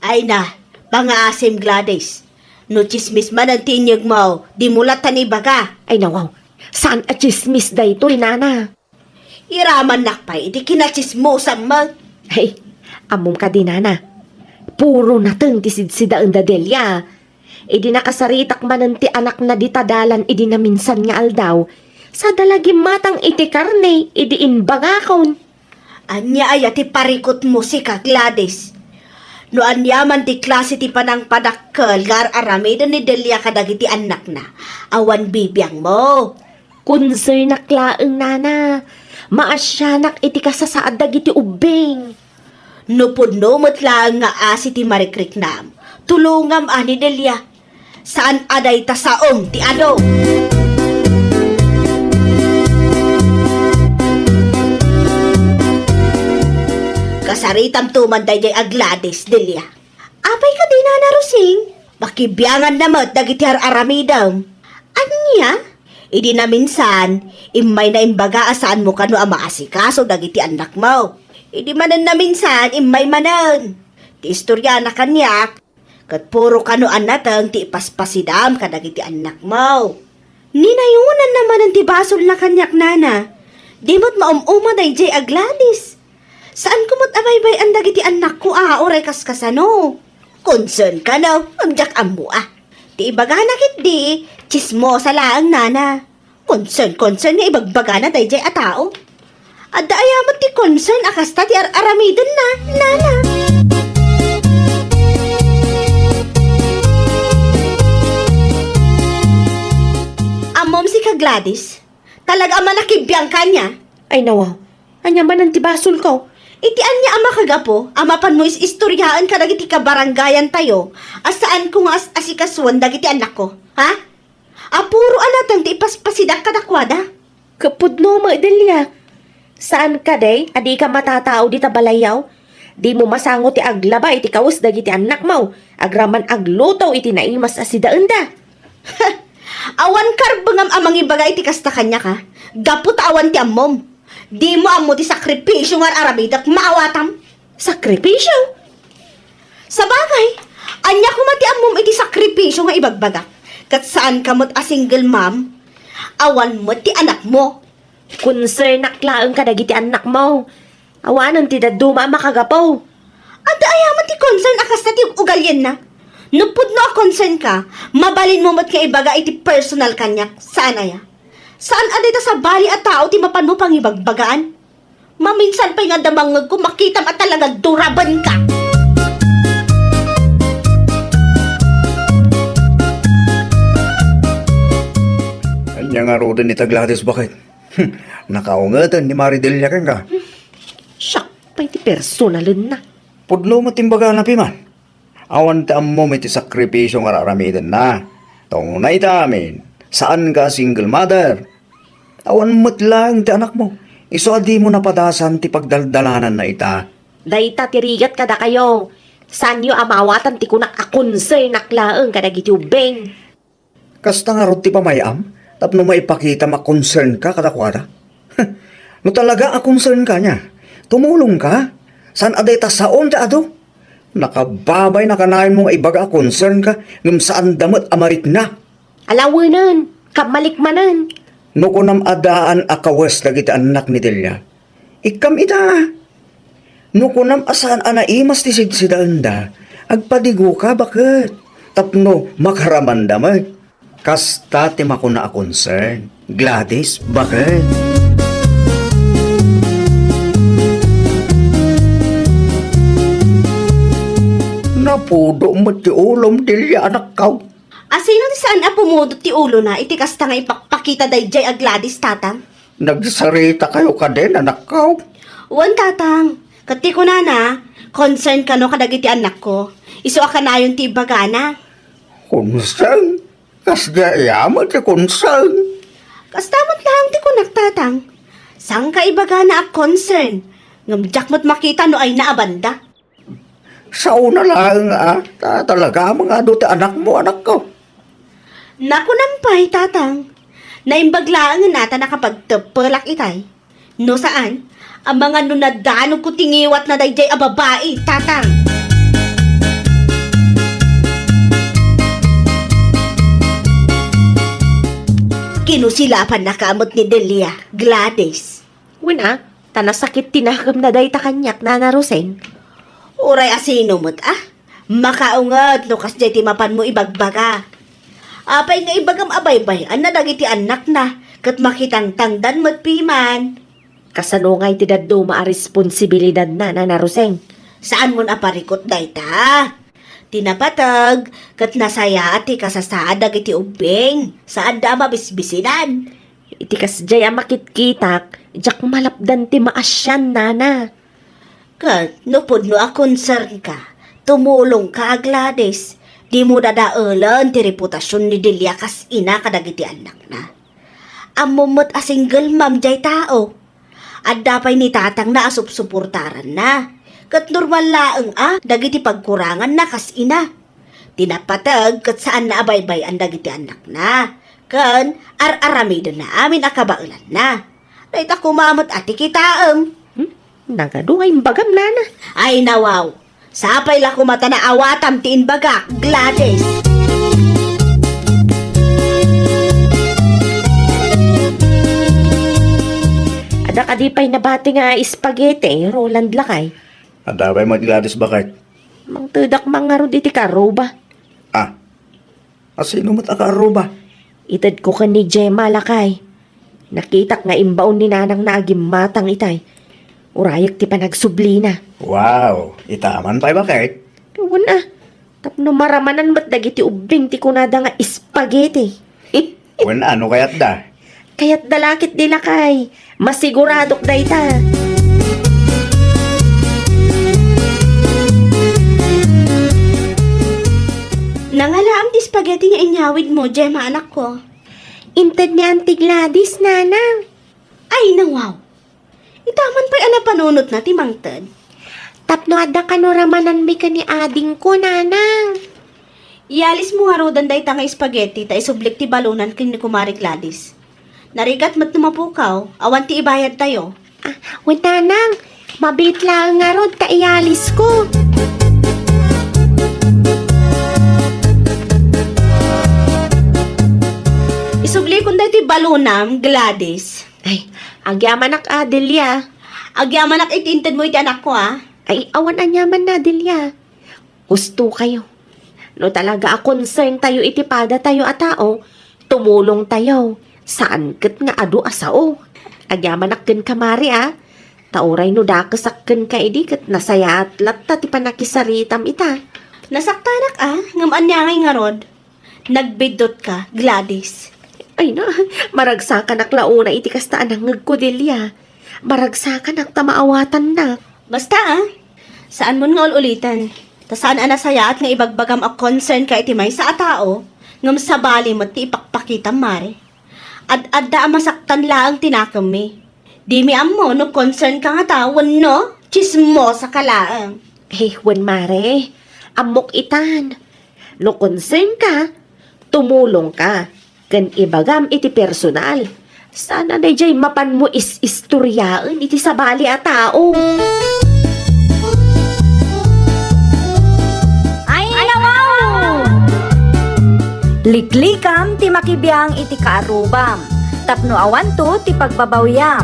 Ay na, pangaasim, Gladys. No tsismis manen ti inyegmo, dimo latta ibaga. Ay, nawaw. Saan a tsismis daytoy, Nana? Iramannak pay iti kinatsismosam met. Ay, ammom kadi, Nana. Puro nateng ti sidsidaen da Delia. Idi nakasaritak manen ti anakna dita dalan idi naminsan nga aldaw, sada la gimmatang iti karne idi imbagakon. Ania aya ti parikutmo sika, Gladys? No aniaman ti klase ti panangpadakkel nga ar-aramiden ni Delia kadagiti annakna, awan bibiangmo. Konsernak laeng, Nana. Maasianak iti kasasaad dagiti ubbing. No pudno met laeng nga asi ti marikriknam, tulongam a ni Delia. Saan a dayta saom ti adu. Kasaritamto man daydiay a Gladys, Delia. Apay kadi, Nana Rosing? Pakibianganna met dagiti ar-aramidem. Ania? Idi naminsan, immayna imbaga a saanmo kano a maasikaso dagiti annakmo. Idi manen naminsan, immay manen. Ti istoriana kaniak, ket puro kano a nateng ti ipaspasidam kadagiti annakmo. Ninayonanna manen ti basolna kaniak, nana. Di met maum-uma daydiay a Gladys. Saanko met a baybay-an dagiti annakko a uray kaskasano. Concern kano, ngem diak ammo a. Ti ibagana ketdi, tsismosa laeng, nana. Concern, concern nga ibagbagana daydiay a tao. Adda aya met ti concern a kasta ti ar-aramidenna, nana? Ammom sika, Gladys? Talaga a manakibiang kaniak? Ay, nawaw. Ania manen ti basolko? Iti ania a makagapu a mapanmo is-istoriaen kadagiti kabarangayantayo a saanko nga as-asikasuen dagiti annakko? Ha? A puro a nateng ti ipaspasidak kadakuada? Ket pudno met, Delia. Saan kadi a dika matatao dita balayyo? Dimo masango ti aglaba iti kawes dagiti annakmo, agraman agluto iti naimas a sidaenda. Awan karbengam a mangibaga iti kasta kaniak, a? Gapu ta awan ti ammom. Dimo ammo ti sakripisio nga ar-aramidek, maawatam. Sakripisio? Sabagay, ania koma ti ammom iti sakripisio nga ibagbagak? Ket saanka met a single mom? Awan met ti anakmo. Konsernak laeng kadagiti annakmo. Awanen ti dadduma a makagapu. Adda aya met ti concern a kasta ti ugalienna? No pudno a concern ka, mabalinmo met nga ibaga iti personal kaniak. Saan aya? Saan a dayta sabali a tao ti mapanmo pangibagbagaan? Maminsan pay nga damangngegko, makitam a talaga durabenka. Ania ngaruden ita, Gladys, baket? Hmm, nakaungeten ni Mari Delia kenka. Siak pay ti personalenna. Pudno met ti imbagana, piman. Awan ti ammom iti sakripisio nga ar-aramidenna. Tungna ita amin, saanka a single mother. Awan met laeng ti anakmo. Isu a dimo napadasan ti pagdaldalananna ita. Dayta ti rigat kadakayo. Saanyo a maawatan ti kunak a konsernak laeng kadagiti ubbing. Kasta ngarud ti pamay-am tapno maipakitam a concern ka kadakuada? No talaga a concern ka nia, tumulong ka. Saan a dayta saom ti adu? Nakababay na kanayonmo nga ibaga a concern ka ngem saanda met a marikna. Alawenen, kammalik manen. No kunam a daan a kawes dagiti annak ni Delia, ikkam ita. No kunam a saan a naimas ti sidsidaenda, agpadigoka, baket, tapno makaramanda met. Kasta ti makuna a concern, Gladys, baket. Napudo met ti ulom, Delia, anakko. Asino ti saan a pumudot ti ulona iti kasta nga ipakpakita daydiay a Gladys, Tatang? Nagsaritakayo kadin, anakko? Wen, Tatang. Ket ti kunana, concern kano kadagiti annakko. Isu a kanayon ti ibagana. Concern? Kasdiay aya met ti concern? Kasta met laeng ti kunak, Tatang. Sangka ibagana a concern. Ngem diak met makita no ayna a banda. Saona laeng a, ta talaga a mangadu ti anakmo, anakko. Nakunam pay, Tatang. Naimbag laengen a ta nakapagteppelak itay. No saan, amangan no nadanogko ti ngiwatna daydiay a babai, Tatang. Kinusilapannaka met ni Delia, Gladys. Wen a, ta nasakit ti nakemna dayta kaniak, Nana Roseng. Uray asino met a, makaunget no kasdiay ti mapanmo ibagbaga. Apay nga ibagam a baybay-anna dagiti annakna, ket makitangtangdan met piman. Kasano ngay ti dadduma a responsibilidanna, Nana Roseng? Saanmon a parikut dayta? Ti napateg, ket nasayaat ti kasasaad dagiti ubbing. Saanda a mabisbisinan. Iti kasdiay a makitkitak, diak malapdan ti maasian, nana. Ket no pudno a concern ka, tumulong ka a Gladys, dimo dadaelen ti reputasion ni Delia kas ina kadagiti annakna. Ammom met a single mom diay tao. Adda pay ni tatangna a supsuportaranna. Ket normal laeng a dagiti pagkuranganna kas ina. Ti napateg ket saanna a baybay-an dagiti annakna, ken ar-aramidenna amin a kabaelanna. Dayta koma met a ti kitaem. Hmm? Nagadu nga imbagam, nana. Ay, nawaw. Sapay la koma ta naawatam ti imbagak, Gladys. Adda kadi pay nabati nga spaghetti, Roland, lakay? Adda pay met, Gladys, baket? Mangtedak man ngarud iti kaarruba. Ah, asino met a kaarruba? Itedko ken ni Gemma, lakay. Nakitak nga imbaon ni nanangna a gimmatang itay. Urayek ti panagsublina. Wow, ita man pay, baket? Wen a, tapno maramanan met dagiti ubbing ti kunada nga spaghetti. Wen a, no kayatda? Kayatda la ketdi, lakay. Masiguradok dayta. Nangalaam ti spaghetti nga inyawidmo, Gemma, anakko. Inted ni Auntie Gladys, nanang. Ay, nawaw. Ita man pay a napanunotna ti mangted. Tapno adda kano ramananmi ken ni adingko, nanang. Iyalismo ngaruden dayta nga spaghetti ta isublik ti balonan ken ni Kumare Gladys. Narigat met no mapukaw, awan ti ibayadtayo. Ah, wen, nanang, mabiit laeng ngarud ta iyalisko. Isublikon daytoy balonam, Gladys. Ay, agyamanak a, Delia. Agyamanak iti intedmo iti anakko, a. Ay, awan aniamanna, Delia. Husto kayo. No talaga a concern tayo iti padatayo a tao, tumulong tayo. Saan ket nga adu a sao. Agyamanak kenka, Mare, a. Ta uray no dakesak kenka idi ket nasayaat latta ti pannakisaritam ita. Nasaktanak, a, ngem ania ngay ngarud? Nagbiddutka, Gladys. Ay na, maragsakanak la unay iti kasta a nangngegko, Delia. Maragsakanak ta maawatannak. Basta, a, saanmon nga ul-uliten. Ta saan a nasayaat nga ibagbagam a concern ka iti maysa a tao, ngem sabali met ti ipakpakitam, Mare. Ad-adda a masaktan laeng ti nakemmi. Dimi ammo no concern ka ngata wenno tsismosa ka laeng. Eh, wen, Mare, ammok itan. No concern ka, tumulong ka, ken ibagam iti personal. Saan a daydiay mapanmo is-istoriaen iti sabali a tao. Ay, nawaw! Liklikam ti makibiang iti kaarrubam, tapno awanto ti pagbabawiam.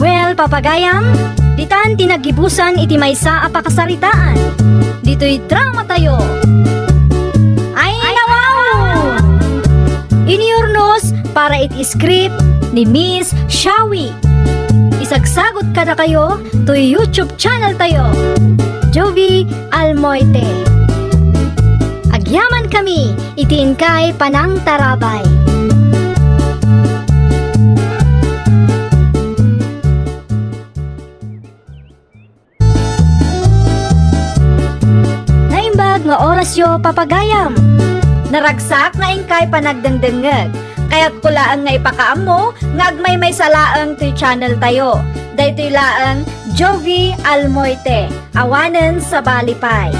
Well, papagayam, ditan ti naggibusan iti maysa a pakasaritaan. Ditoy dramatayo. Ay, nawaw! Iniurnos para iti script ni Miss Shawi. Isagsagot kadakayo toy YouTube channel tayo, Jovi Almoite. Agyaman kami iti inkay panangtarabay. Naimbag nga orasyo, papagayam. Naragsak nga inkay panagdengdengngeg. Kayatko laeng nga ipakaammo nga agmaymaysa laeng toy channel tayo. Daytoy laeng Jovi Almoite, awanen sabali pay.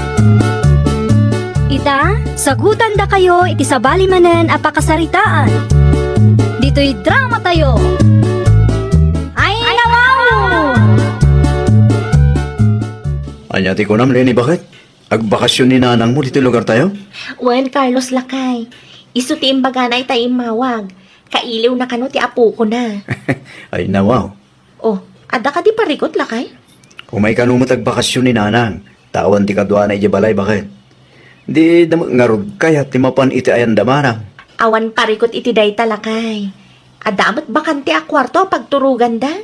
Ita, sagutandakayo iti sabali manen a pakasaritaan. Ditoy dramatayo. Ay, nawaw! Ania ti kunam, Leni, baket? Agbakasyon ni nanangmo ditoy lugartayo? Wen, Carlos, lakay. Isu ti imbagana ita immawag. Kailiwna kano ti apokona. Ay, nawaw. Oh, adda kadi parikut, lakay? Umay kano met agbakasyon ni nanang, ta awan ti kaduana idiay balay, baket? Di da met ngarud kayat ti mapan iti ayanda manang. Awan parikut iti dayta, lakay. Adda met bakante a kuarto a pagturoganda.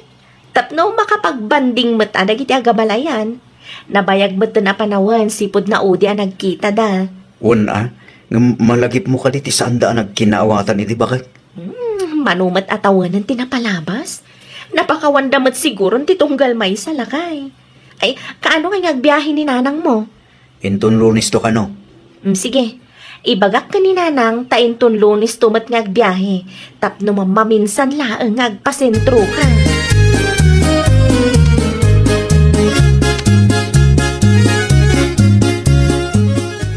Tapno makapagbanding met a dagiti agabalayan. Nabayag met a panawen sipud naudi a nagkitada. Wen a, ngem malagipmo kadi ti saanda a nagkinaawatan idi, baket? Hmm, mano met a tawenen ti napalabas? Napakawanda met siguron ti tunggal maysa, lakay. Ay, kaano ngay nga agbiahe ni nanangmo? Inton Lunes to kano? Hmm, sige. Ibagak ken ni nanang ta inton Lunes to met nga agbiahe, tapno mammaminsan laeng nga agpasentroka.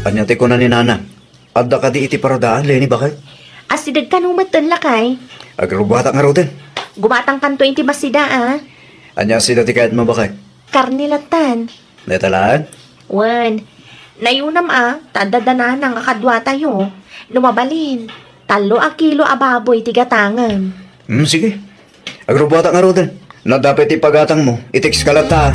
Ania ti kuna ni Nanang? Adda kadi iti paradaan, Leni, baket? Asideg kano metten, lakay. Agrubuatak ngaruden. Gumatangkanto iti masida, a. Ania sida ti kayatmo, baket? Karne lattan. Dayta laeng? Wen. Nayunam a, ta adda da Nanang a kaduatayo. No mabalin, tallo a kilo a baboy ti gatangem. Hmm, sige. Agrubuatak ngaruden. No adda pay ti pagatangmo, i-text ka latta.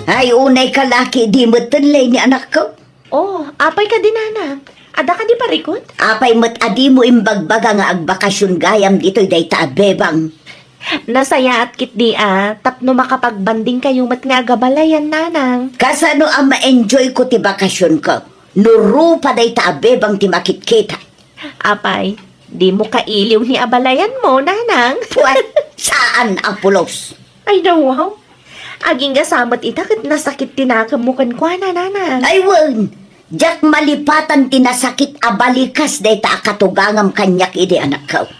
Ay, unay ka laki, di metten, Leni, anakko. Oh, apay kadi, Nanang? Adda kadi parikut? Apay met a dimo imbagbaga nga agbakasyon gayam ditoy dayta a bebang? Nasayaat ketdi a, tapno makapagbanding kayo met nga agabalayan, Nanang. Kasano a ma-enjoy ko ti bakasyon ko? No rupa dayta a bebang ti makitkita. Apay, dimo kailiw ni abalayan mo, Nanang? Puwet, saan a pulos. Ay, nawaw. Agingga sa met ita ket nasakit ti nakemmo kenkuana, Nanang. Ay, wen! Diak malipatan ti nasakit a balikas dayta a katugangam kaniak idi anakko.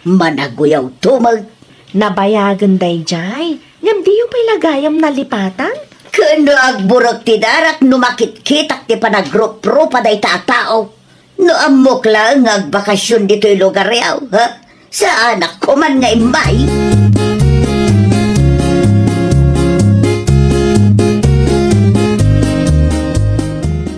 Managuyawto met. Nabayagen daydiay, ngem diyo pay la gayam nalipatan? Ken no agburek ti darak no makitkitak ti panagruprupa dayta a tao. No ammok laeng nga agbakasyon ditoy lugaryo, ha? Saanak ko man nga immay.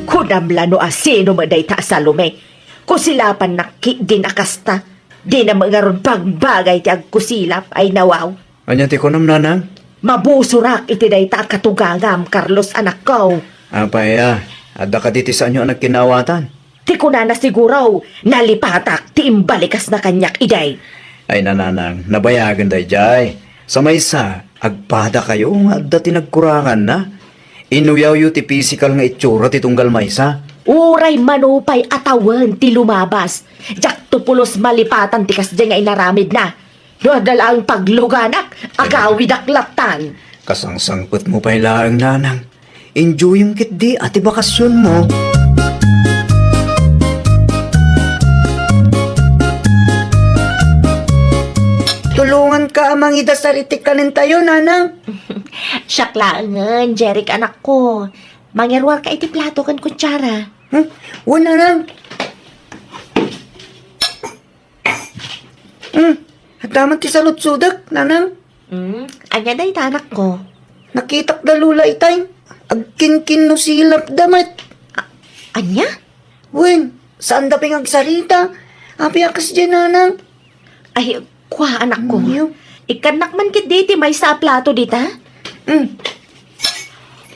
Kunam la no asino met dayta a Salome. Kusilapannak ketdin a kasta. Dina met ngarud bangbagay ti agkusilap, ay nawaw. Ania ti kunam, Nanang? Mabusorak iti dayta a katugangam, Carlos, anakko. Apay a, adda kadi ti saanyo a nagkinaawatan? Ti kunana siguro, nalipatak ti imbalikasna kaniak idi. Ay, Nanang, nabayagen daydiay. Sa maysa, agpadakayo nga adda ti nagkuranganna. Inuyawyo ti pisikal nga itsura ti tunggal maysa. Uray manupay a tawen ti lumabas, diakto pulos malipatan ti kasdiay nga inaramidna. No adda laeng pagluganak, agawidak lattan. Kasangsangpetmo pay laeng, Nanang. Enjoyem ketdi a ti bakasionmo. Tulonganka a mangidasar iti kanentayo, Nanang. Siak laengen, Jeric, anakko. Mangiruarka iti plato ken kutsara. Hmm? Wen, Nanang. Hmm, adda man ti saludsodek, Nanang. Hmm, ania dayta, anakko? Nakitak da Lola itay. Agkinkinnusilap da met. A-, ania? Wen, saan da pay nga agsarita. Apay a kasdiay, Nanang? Ay, kua, anakko. Ania? Ikkannak man ketdi ti maysa a plato dita. Hmm.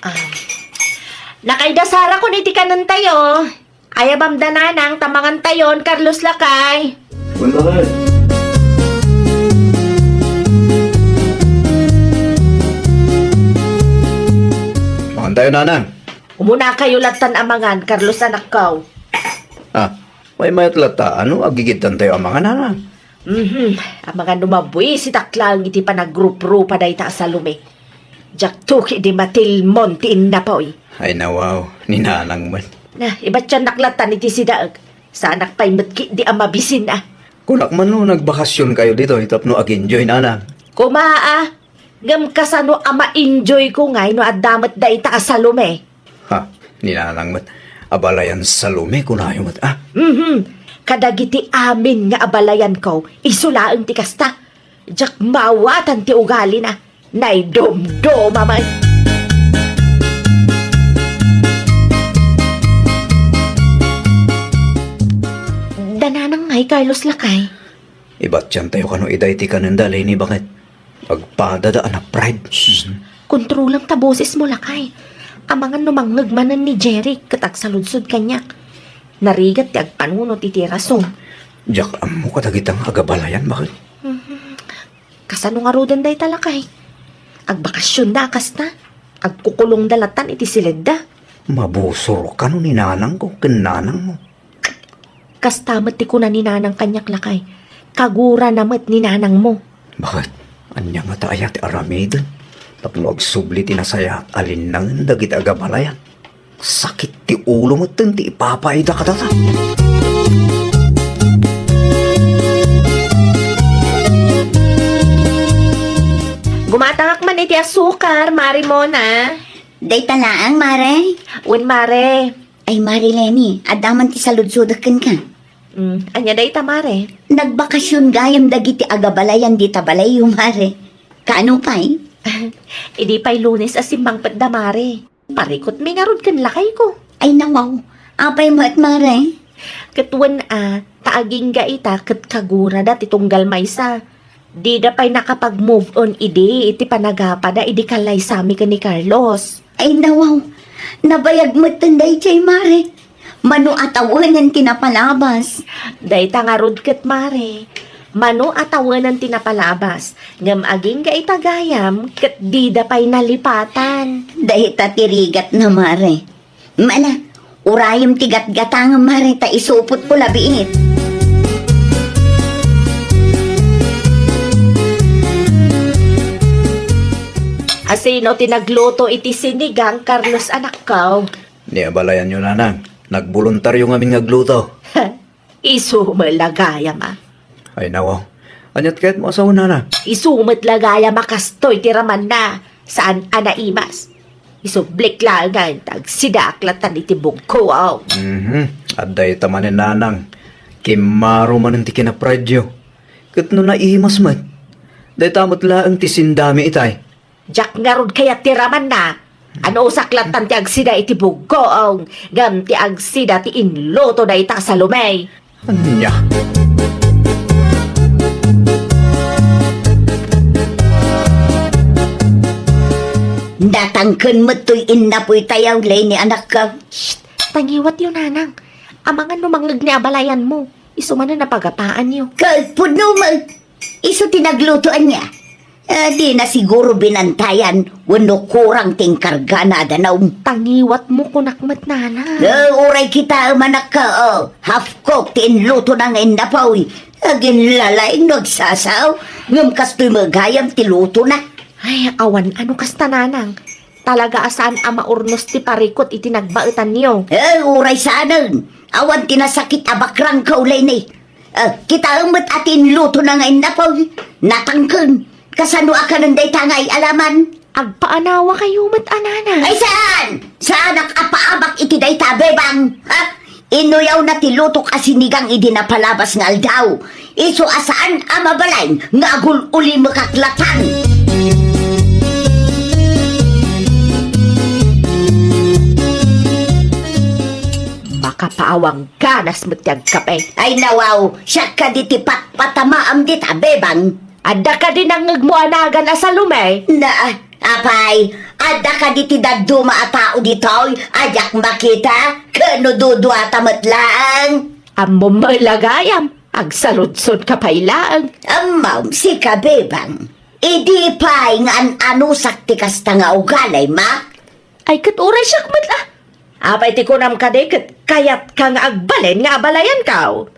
Ah. Nakaidasarakon iti kanentayo. Ayabam da, Nanang, ta mangantayon, Carlos, lakay. Wen, lakay. Mangantayo, Nanang. Umunakayo lattan a mangan, Carlos, anakko. Ah, maymayat latta, no agigidtantayo a mangan, Nanang? Mhm. Amangan no mabuisitak laeng iti panagruprupa dayta a Salome. Diakto ketdi matilmon ti innapoy. Ay, nawaw, ni Nanang met. Na, ibatiannak lattan iti sidaek. Saanak pay met ketdi a mabisin a. Kunak man no nagbakasionkayo ditoy tapno ag-enjoy, Nanang. Koma a, ngem kasano a ma-enjoyko ngay no adda met dayta a Salome? Ha, ni Nanang met, abalayan Salome, kunayo met, a? Mhm. Kadagiti amin nga abalayanko, isu laeng ti kasta. Diak maawatan ti ugalina. Naidumduma met. Da Nanang ngay, Carlos, lakay. Ibatiantayo kano ida iti kanenda, Leni, baket? Agpadada a na-pride. Shh! Kontrolam ta bosesmo, lakay. Amangan no mangngeg manen ni Jeric ket agsaludsod kaniak. Narigat ti agpanunot iti rason. Diak ammo kadagita nga agabalayan, baket? Mhm. Kasano ngaruden dayta, lakay? Agbakasionda a kasta. Agkukulongda lattan iti siledda. Mabusor kano ni Nanangko ken Nanangmo. Kasta met ti kuna ni Nanang kaniak, lakay. Kagurana met ni Nanangmo. Baket, ania ngata aya ti aramiden tapno agsubli ti nasayaat a linnangen dagiti agabalayan? Sakit ti ulo metten ti ipapaida kadata. Gumata Ti asukar, Mare Mona. Dayta laeng, Mare. Wen, Mare. Ay, Mare Leni, adda man ti saludsodek kenka. Mm, ania dayta, Mare? Nagbakasyon gayam dagiti agabalayan dita balayyo, Mare. Kaano pay? Idi pay Lunes a simmangpetda, Mare. Parikutmi ngarud ken lakayko. Ay, nawaw. Apay met, Mare? Ket wen a, ta agingga ita ket kagurada ti tunggal maysa. Dida pay nakapag-move on idi iti panagapada idi kallaysami ken ni Carlos. Ay, nawaw. Nabayag metten daydiay, Mare. Mano a tawenen ti napalabas. Dayta ngarud ket, Mare. Mano a tawenen ti napalabas. Ngem agingga ita gayam ket dida pay nalipatan. Dayta ti rigatna, Mare. Mala, urayem ti gatgatangem, Mare, ta isupotko labiit. Asino ti nagluto iti sinigang, Carlos, anakko? Ni abalayanyo, Nanang. Nagboluntaryo ngamin nga agluto. Isu met la gayam a. Ay, nawaw. Aniat kayatmo a sawen, Nanang? Isu met la gayam a kastoy ti ramanna. Saan a naimas. Isublik laengen ta agsidaak lattan iti bugko. Mhm. Adda ita manen, Nanang. Kimmaro manen ti kinapraydyo. Ket no naimas met, dayta met laeng ti sindami itay. Diak ngarud kayat ti ramanna. Anusak lattan ti agsida iti bugko, ngem ti agsida ti inluto dayta a Salome. Ania? Natangken met toy innapoytayo, Leni, anakko. Shh! Tangiwatyo, Nanang. Amangan no mangngeg ni abalayanmo. Isu manen a pagapaanyo. Ket pudno met. Isu ti nagluto ania? Eh, dina siguro binantayan wenno kurang ti inkargana a danum. Tangiwatmo kunak met, Nanang. Eh, uray kitaem, anakko, oh. Half cook ti inlutona nga innapoy. Aginlalaing no agsasaw, ngem kastoy met gayam ti lutona. Ay, awan a no kasta, Nanang. Talaga a saan a maurnos ti parikut iti nagbaetanyo. Eh, uray saanen. Awan ti nasakit a bakrangko, Leni. Eh, kitaem met a ti inlutona nga innapoy, natangken. Kasano a kanen dayta nga ay-alaman? Agpaanawakayo met a, Nanang. Ay, saan? Saanak a paabak iti dayta a bebang, ha? Inuyawna ti lutok a sinigang idi napalabas nga aldaw. Isu a saan a mabalin nga agul-ulimekak lattan. Makapaawang ganas met ti agkape. Ay, nawaw, siak kadi ti patpatamaam dita, bebang. Adda kadi nangngegmo a nagan a Salome? Na, apay, adda kadi ti dadduma a tao ditoy a diak makita? Ken no duduata met laeng? Ammom met la gayam, agsaludsodka pay laeng. Ammom, sika, bebang. Idi pay nga an-anusak ti kasta nga ugali, ma? Ay, ket uray siak met la. Apay ti kunam kadi ket kayatka nga agbalin nga abalayanko?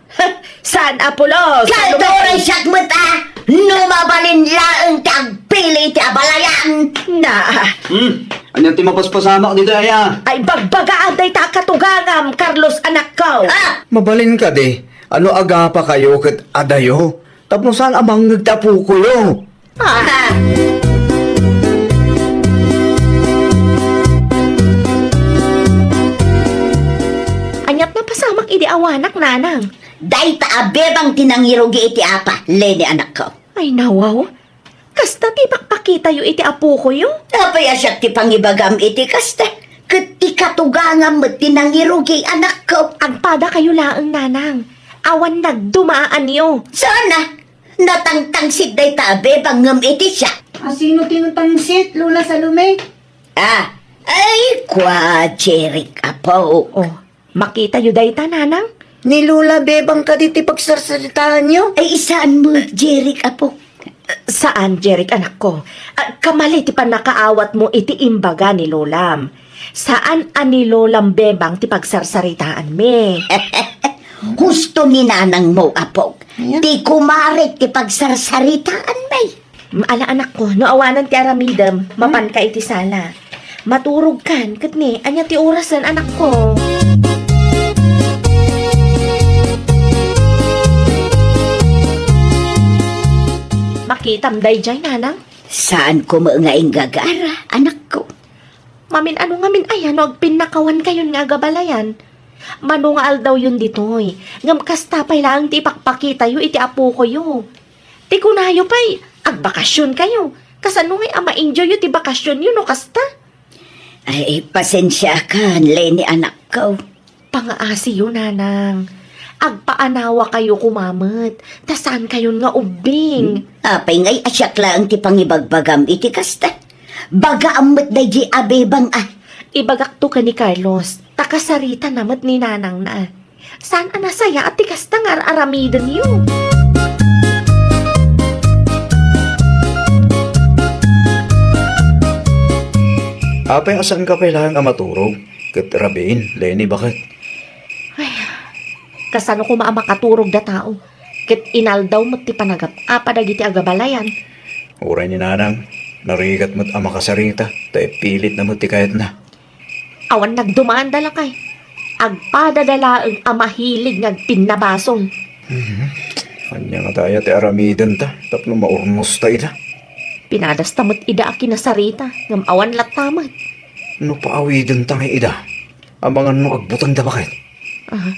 Saan a pulos? Ket uray siak met a, no mabalin laeng ti agpili ti abalayan. Na. Hmm, ania ti mapaspasamak dita aya? Ay, bagbagaan dayta a katugangam, Carlos, anakko. Ah! Mabalin kadi, ano agapakayo ket adayo? Tapno saan a mangngeg ti apokoyo? Ah! Aniat napasamak idi awanak, Nanang? Dayta a bebang ti nangirugi iti apa, Leni, anakko. Ay, nawaw. Kasta ti ipakpakitayo iti apokoyo? Apay a siak ti pangibagam iti kasta? Ket ti katugangam met ti nangirugi, anakko. Agpadakayo laeng, Nanang. Awan nagduma a anyo. Saan a? Natangtangsit dayta a bebang ngem iti siak. Asino ti natangsit, Lola Salome? Ah, ay, kua, Jeric, apo. Oh, makitayo dayta, Nanang? Ni Lola bebang kadi ti pagsarsaritaanyo? Ay, saan met, Jeric, apo? Saan, Jeric, anakko. Ah, kamali ti pannakaawatmo iti imbaga ni Lolam. Saan a ni Lolam bebang ti pagsarsaritaanmi. Husto ni nanangmo, apok. Aya? Ti kumarek ti pagsarsaritaanmi. Mm, ala, anakko, no awanan ti aramidem, mapanka iti sala. Maturogkan, ket ni, ania ti orasen, anakko? Makitam daydiay, nanang? Saan koma nga inggagara, anakko. Mamin-ano ngamin aya no agpinnakawankayon nga agabalayan? Mano nga aldawyon ditoy, ngem kasta pay laeng ti ipakpakitayo iti apokoyo. Ti kunayo pay, agbakasionkayo. Kasano ngay a ma-enjoyyo ti bakasionyo no kasta? Ay, pasensiakan, Leni, anakko. Pangaasiyo, nanang. Agpaanawakayo koma met, ta saankayon nga ubbing. Apay ngay a siak laeng ti pangibagbagam iti kasta? Bagaam met daydi a bebang a. Ibagakto ken ni Carlos, ta kasaritana met ni nanangna. Saan a nasayaat ti kasta nga ar-aramidenyo? Apay a saanka pay laeng a maturog? Ket rabiin, Leni, baket? Ay, kasano koma a makaturog da tao? Ket inaldaw met ti panagap-apa dagiti agabalayan. Uray ni nanang, narigat met a makasarita, ta ipilitna met ti kayatna. Awan nagdumanda, lakay. Agpadada laeng a mahilig nga agpinnabasol. Mhm. Ania ngata aya ti aramidenta tapno maurnosta ida? Pinadasta met ida a kinasarita, ngem awan latta met. No paawidenta ngay ida, amangan no agbutengda, baket? Aha.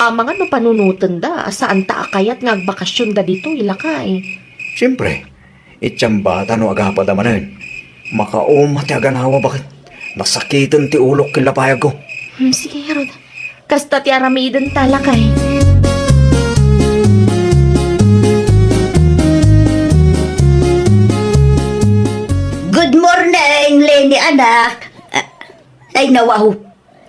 Amangan no panunotenda a saanta a kayat nga agbakasionda ditoy, lakay. Siempre, iti ambata no agapada manen. Makauma ti aganawa, baket? Nasakiten ti ulok ken lapayagko. Hmm, sige, ngarud. Kasta ti aramidenta, lakay. Good morning, Leni, anak. Ah, ay, nawaw.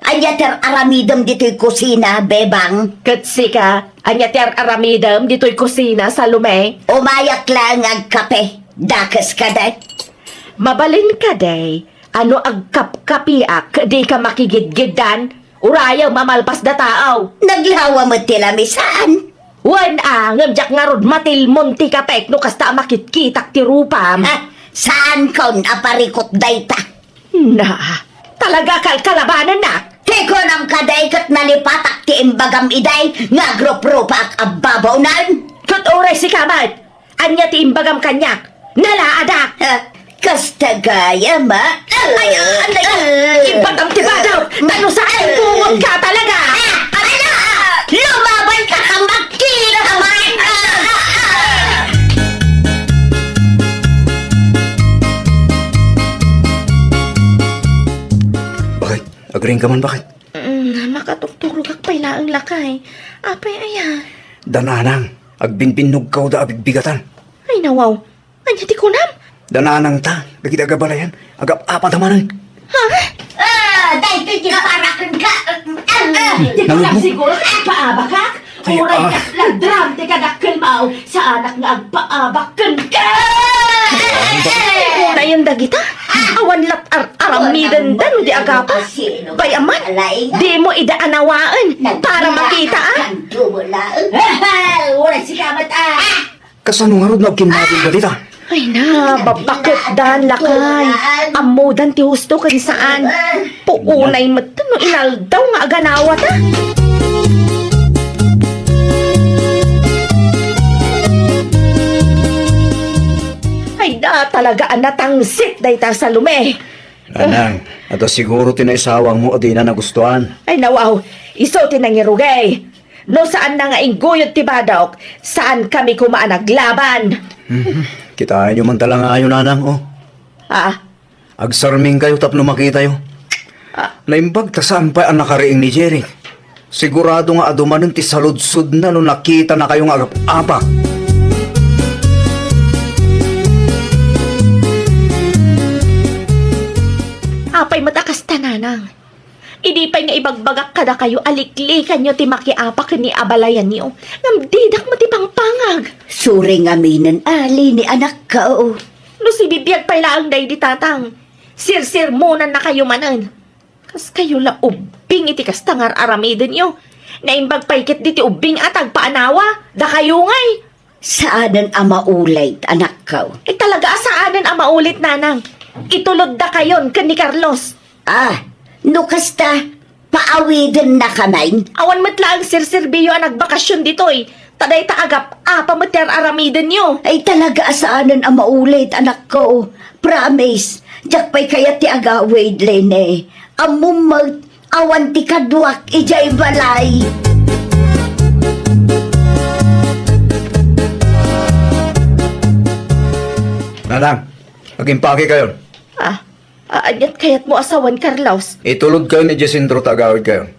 Ania ti ar-aramidem ditoy kusina, bebang? Ket sika, ania ti ar-aramidem ditoy kusina, Salome? Umayak laeng agkape. Dakes kadi? Mabalin kadi, ano agkapkapiak, dika makigidgiddan? Urayem a malpas da tao. Naglawa met ti lamisaan. Wen a, ngem diak ngarud matilmon ti kapek no kasta a makitkitak ti rupam. Ah, saankon a parikut dayta. Na, talaga kalkalabanennak. Ti kunam kadi ket nalipatak ti imbagam idiay nga agruprupaak a babaonen. Ket uray sika met, ania ti imbagam kaniak? Nalaadak. Ah, kasta gayam, a? Ay, ah, ay, ah, imbagam ti badaw. Ano sa ay bungot ka talaga? Ah, ano? Lumaban ka ka magkita, Mark! Ah, ah, ah. Baket? Agriing ka man, baket? Mm, makatukturogak pay laeng, lakay. Apay aya? Da nanang, agbinbinnogkaw da a bigbigatan. Ay, nawaw. Ania ti kunam? Da nanangta, dagiti agabalayan, agap-apada manen. Ha? Ah, daytoy ti paraken ka. Ah, ah, ti kunam siguro, agpaabakak? Ay, uray ah. Ket ladram ti kadakkel mao, saanak nga agpaabak kenka. Unayen dagita, awan lat ar-, aramidenda no di agapa. Bay, aman, dimo ida anawaen para makita, a? Uray sika met, a. Kasano ngarud no agkinnabin dagita? Ay na, babaketdan, lakay. Ammodan ti husto ken saan. Puonay met no inaldaw nga aganawata. Ay na, talaga a natangsit dayta, Salome. Nanang, adda siguro ti naisawangmo a dina nagustuan. Ay, nawaw, isu ti nangirugay. No saanna nga ingguyod ti badok, saankami koma a naglaban. Mhm. Kitaenyo man talangayo, nanang, o. Ah. Agsarmingkayo tapno makitayo. Ah. Naimbag ta saan pay a nakariing ni Jeric. Sigurado nga adu manen ti saludsodna no nakitanakayo nga agap-apak. Apay met a kasta, nanang? Idi pay nga ibagbagak kadakayo a liklikanyo ti makiapak ken ni abalayanyo, ngem didak met ipangpangag. Suri ngaminen, ali ni anakko. No sibibiag pay laeng daydi tatang, sirsermonannakayo manen. Kaskayo la ubbing iti kasta nga ar-aramidenyo. Naimbag pay ketdi ti ubbing a tagpaanawa, dakayo ngay. Saanen a maulit, anakko. Eh, talaga a saanen a maulit, nanang. Ituloddakayon ken ni Carlos. Ah, no kasta, paawidennakamin. Awan met laeng serserbiyo a nagbakasion ditoy. Ta dayta agap-apa met ti ar-aramidenyo. Ay, talaga a saanen a maulit, anakko. Promise, diak pay kayat ti agawid, Lene. Ammom met, awan ti kaduak idiay balay. Nanang, agimpake kayon. Ah, a-, aniat kayatmo a sawen, Carlos? Itulod kayon idiay sentro ta agawid kayon.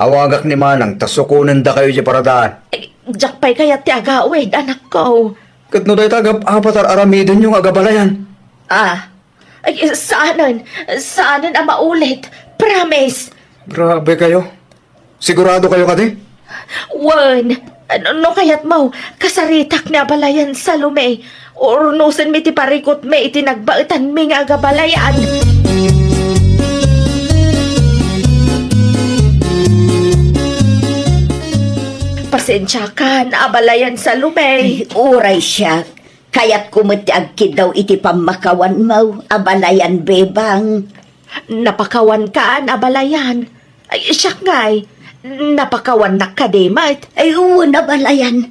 Awagak ni Manang ta sukonendakayo idiay paradaan. Ay, diak pay kayat ti agawid, anakko. Ket no dayta agap-apa ti ar-aramidenyo nga agabalayan? Ah, ay, saanen, saanen a maulit. Promise. Grabe kayo. Sigurado kayo kadi? Wen, no, no kayatmo, kasaritak ni abalayan Salome. Urnosenmi ti parikutmi iti nagbaetanmi nga agabalayan. Pasensiakan, abalayan Salome. Ay, uray siak. Kayatko met ti agkiddaw iti pammakawanmo, abalayan Bebang. Napakawankan, abalayan. Ay, siak ngay, napakawannak kadi met. Ay, wen, abalayan.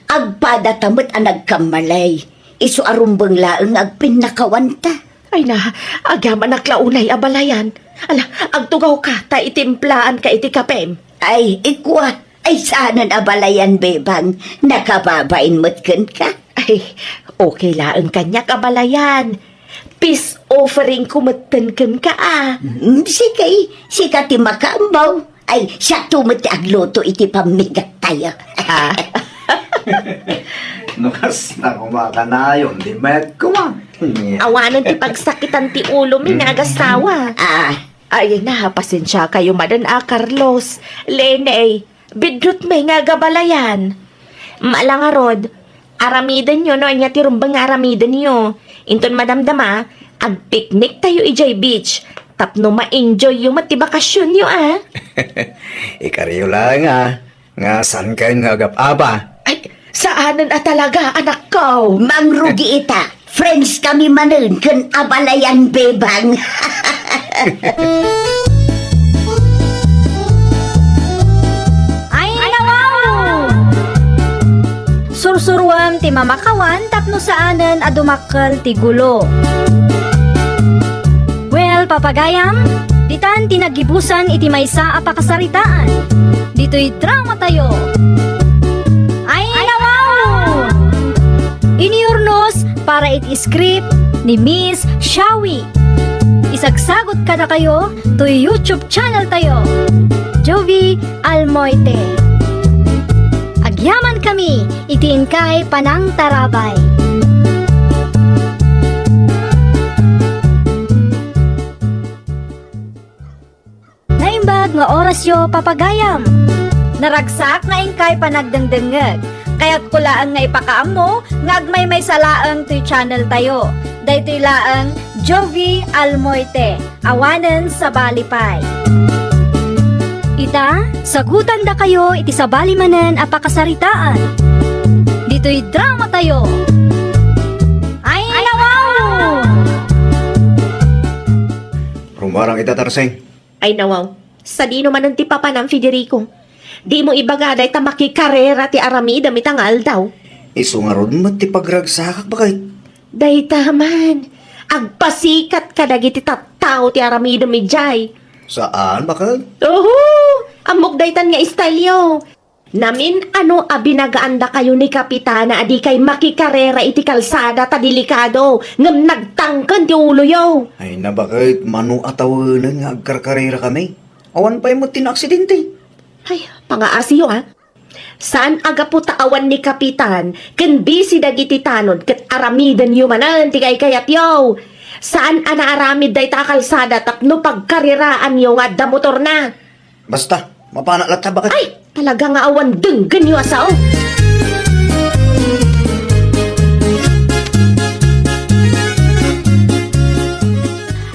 Agpadata met a nagkammalay. Isu a rumbeng laeng nga agpinnakawanta. Ay na, agyamanak la unay, abalayan. Ala, agtugawka ta itimplaanka iti kapem. Ay, ikua, ay saanen, abalayan Bebang. Nakababain met kenka. Ay, okay laeng kaniak, abalayan. Peace offering ko metten kenka, a. Mm, sige, sika ti makaammo. Ay, siakto met ti agluto iti pammigattayo. Ah. No kasta koma kanayon, di met koma. Awanen ti pagsakitan ti ulomi nga agasawa. Ah. Ay na, pasensiakayo manen a, Carlos. Lene, biddutmi nga agabalayan. Mala ngarud, aramidenyo no ania ti rumbeng nga aramidenyo. Inton madamdama, agpikniktayo idiay beach tapno ma-enjoyyo met ti bakasionyo, a. Ikariyo laeng, a, nga saankayon nga agap-apa. Ay, saanen a talaga, anakko. Mangrugi ita. Friends kami manen ken abalayan Bebang. Ay, nawaw! Sursuroam ti mamakawan tapno saanen a dumakkel ti gulo. Well, papagayam, ditan ti naggibusan iti maysa a pakasaritaan. Ditoy dramatayo. Ay, nawaw! Iniurnos para iti script ni Miss Shawi. Isagsagot kadakayo toy YouTube channel tayo, Jovi Almoite. Agyaman kami iti inkay panangtarabay. Naimbag nga orasyo, papagayam. Naragsak nga inkay panagdengdengngeg. Kayatko laeng nga ipakaammo nga agmaymaysa laeng toy channel tayo. Daytoy laeng Jovi Almoite, awanen sabali pay. Ita, sagutandakayo iti sabali manen a pakasaritaan. Ditoy dramatayo. Ay, nawaw! Rumarang ita, Tarseng. Ay, nawaw. Sadino manen ti papanam, Federico? Dimo ibaga dayta makikarera ti aramidem ita nga aldaw? Isu ngarud met ti pagragsakak, baket. Dayta man. Agpasikat kadagiti tattao ti aramidem idiay. Saan, baket? Oho! Ammok daytan nga estyle-yo. Namin-ano a binagaandakayo ni Kapitana a dikay makikarera iti kalsada ta delikado, ngem nagtangken ti uloyo. Ay, nabaket, mano a tawenen nga agkarkarera kami? Awan pay met ti naaksidente. Ay, pangaasiyo, a. Saan a gapu ta awan ni Kapitan ken bisi dagiti tanod ket aramidenyo manen ti kaykayatyo. Saan a naaramid dayta a kalsada tapno pagkareraanyo nga adda motorna. Basta, mapanak latta, baket. Ay, talaga nga awan denggenyo a sao.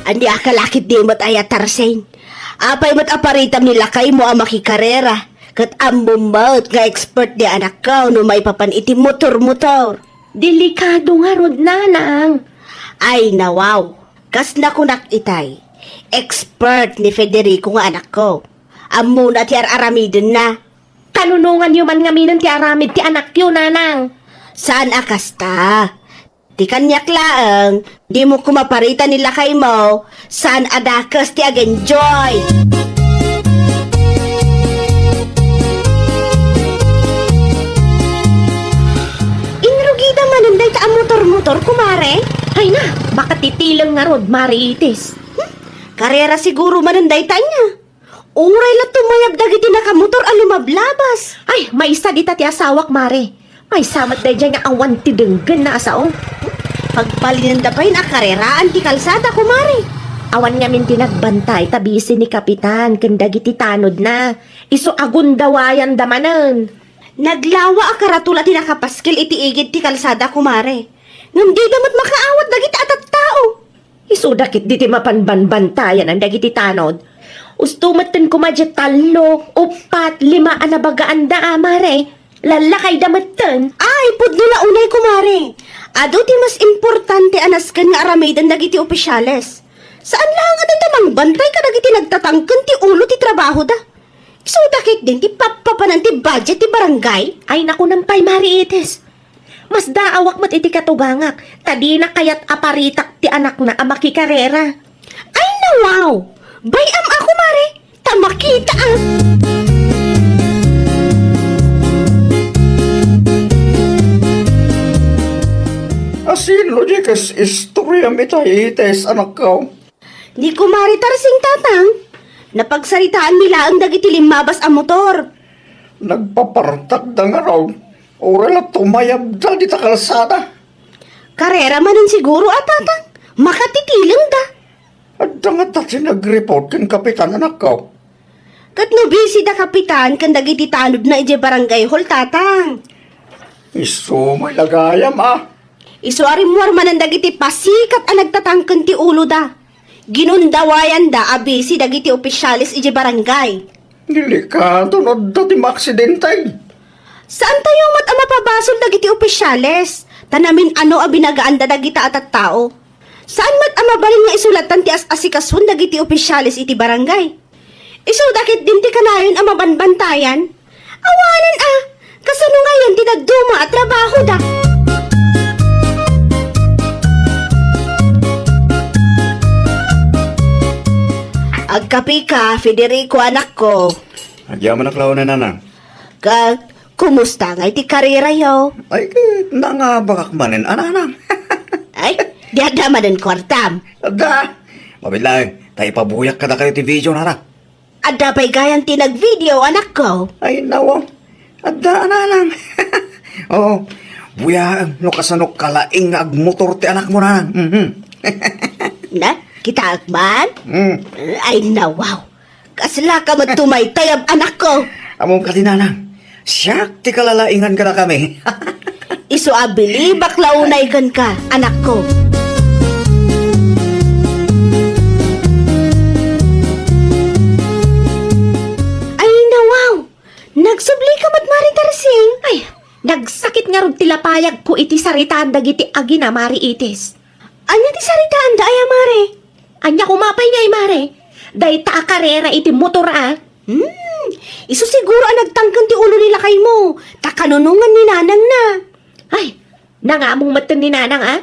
Ania ka lakit di met aya, Tarsing? Apay met a paritam ni lakaymo a makikarera, ket ammom met nga expert ni anakko no maipapan iti motor-motor. Delikado ngarud, nanang. Ay, nawaw. Kas nakunak itay, expert ni Federico nga anakko. Ammona ti ar-aramidenna. Kanunonganyo man ngaminen ti aramid ti anakyo, nanang. Saan a kasta. Ti kaniak laeng, dimo koma parita ni lakaymo, saan a dakes ti ag-enjoy. Inrugida manen dayta a motor-motor, kumare? Ay na, makatitileng ngarud, Mari Itis. Hmm? Karera siguro manen dayta ania? Uray la tumayab dagiti nakamotor a lumablabas. Ay, maysa dita ti asawak, mare. Maysa met daydiay nga awan ti denggenna a sao. Pagbalinenda pay a kareraan ti kalsada, kumare. Awan ngamin ti nagbantay ta bisi ni Kapitan ken dagiti tanodna. Isu a gundawayanda manen. Naglawa a karatula ti nakapaskil iti igid ti kalsada, kumare. Ngem dida met makaawat dagiti a tattao. Isuda ketdi ti mapan banbantayan dagiti tanod. Usto metten koma diay tallo, uppat, lima a nabagaanda a, mare. Lallakayda metten. Ay, pudno la unay, kumare. Adu ti mas importante a nasken nga aramiden dagiti opisyales. Saan laeng a dayta mangbantay kadagiti nagtatangken ti ulo ti trabahoda. Isuda ketdin ti pappapanan ti budget ti barangay. Ay, nakunan pay, Mari Itis. Masdaawak met iti katugangak, ta dina kayat a paritak ti anakna a makikarera. Ay, nawaw! Bay-am a, kumare, ta makitaak. Asino diay kas istoriam ita, Itis, anakko? Ni Kumare Tarsing, tatang, napagsaritaanmi laeng dagiti limmabas a motor. Nagpapartakda ngarud, uray la tumayabda dita kalsada. Karera manen siguro a, tatang, makatitilengda. Adda ngata ti nagreport ken Kapitan, anakko? Ket no bisi da Kapitan ken dagiti tanodna idiay barangay hall, tatang. Isu met la gayam a. Isu a rimmuar manen dagiti pasikat a nagtatangken ti uloda. Ginundawayanda a bisi dagiti opisyales idiay barangay. Delikado no adda ti maaksidente. Saantayo met a mapabasol dagiti opisyales, ta namin-ano a binagaanda dagita a tattao. Saan met a mabalin nga isulatan ti as-asikasuan dagiti opisyales iti barangay. Isuda ketdin ti kanayon a mabanbantayan. Awanen a, kasano ngayon ti dadduma a trabahoda? Agkapika, Federico, anakko. Agyamanak laeng, nanang. Ka, kumusta ngay ti karerayo? Ay, ket nangabakak manen, a, nanang. Ay, di adda manen kuartam? Adda. Mabiit laeng, ta ipabuyak kadakayo ti video, nanang. Adda pay gayam ti nagvideo, anakko? Ay, nawaw. Adda, a, nanang. Oo. Buyaem no kasano kalaing nga agmotor ti anakmo, nanang. Mhm. Na, kitaek man? Mm. Ay, nawaw. Kasla ka met tumaytayab, anakko. Ammom kadi, nanang. Siak ti kalalaingan kadakami. Isu a bilibak la unay kenka, anakko. Ay, nawaw! Nagsubli ka met, Mari Tarsing? Ay, nagsakit ngarud ti lapayagko iti saritaan dagiti agina, Mari Itis. Ania ti saritaanda aya, mare? Ania koma pay ngay, mare? Dayta a karera iti motor a. Hmm, isu siguro a nagtangken ti ulo ni lakaymo, ta kanunongan ni nanangna. Ay, nangamong metten ni nanang a.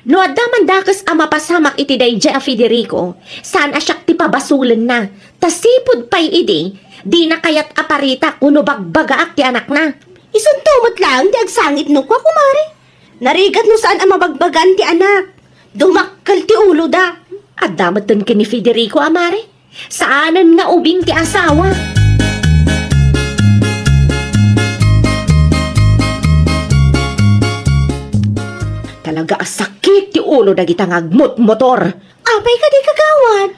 No adda man dakes a mapasamak iti daydiay a Federico, saan a siak ti pabasolenna. Ta sipud pay idi, dina kayat a paritak wenno bagbagaak ti anakna. Isunto met laeng ti agsangit no kua, kumare. Narigat no saan a mabagbagaan ti anak. Dumakkel ti uloda. Adda metten ken ni Federico a, mare. Saanen nga ubing ti asawa. Talaga a sakit ti ulo dagita nga agmotmotor. Apay kadi, kagawad?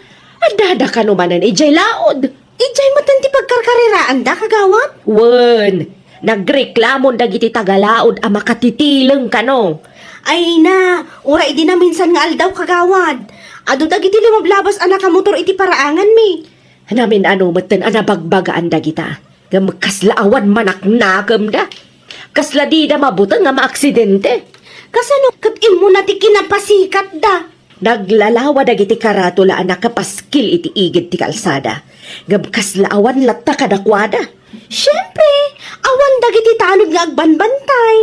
Addada kano manen idiay laod. Idiay metten ti pagkarkareraanda, kagawad? Wen, nagreklamon dagiti tagalaod a makatitileng kano. Ay na, uray idi naminsan nga aldaw, kagawad. Adu dagiti lumablabas a nakamotor iti paraanganmi. Namin-ano metten a nabagbagaan dagita. Ngem kasla awan manaknakemda. Kasla dida mabuteng a maaksidente. Kasano ket immuna ti kinapasikatda? Naglalawa dagiti karatula a nakapaskil iti igid ti kalsada. Ngem kasla awan latta kadakuada. Siempre, awan dagiti tanod nga agbanbantay.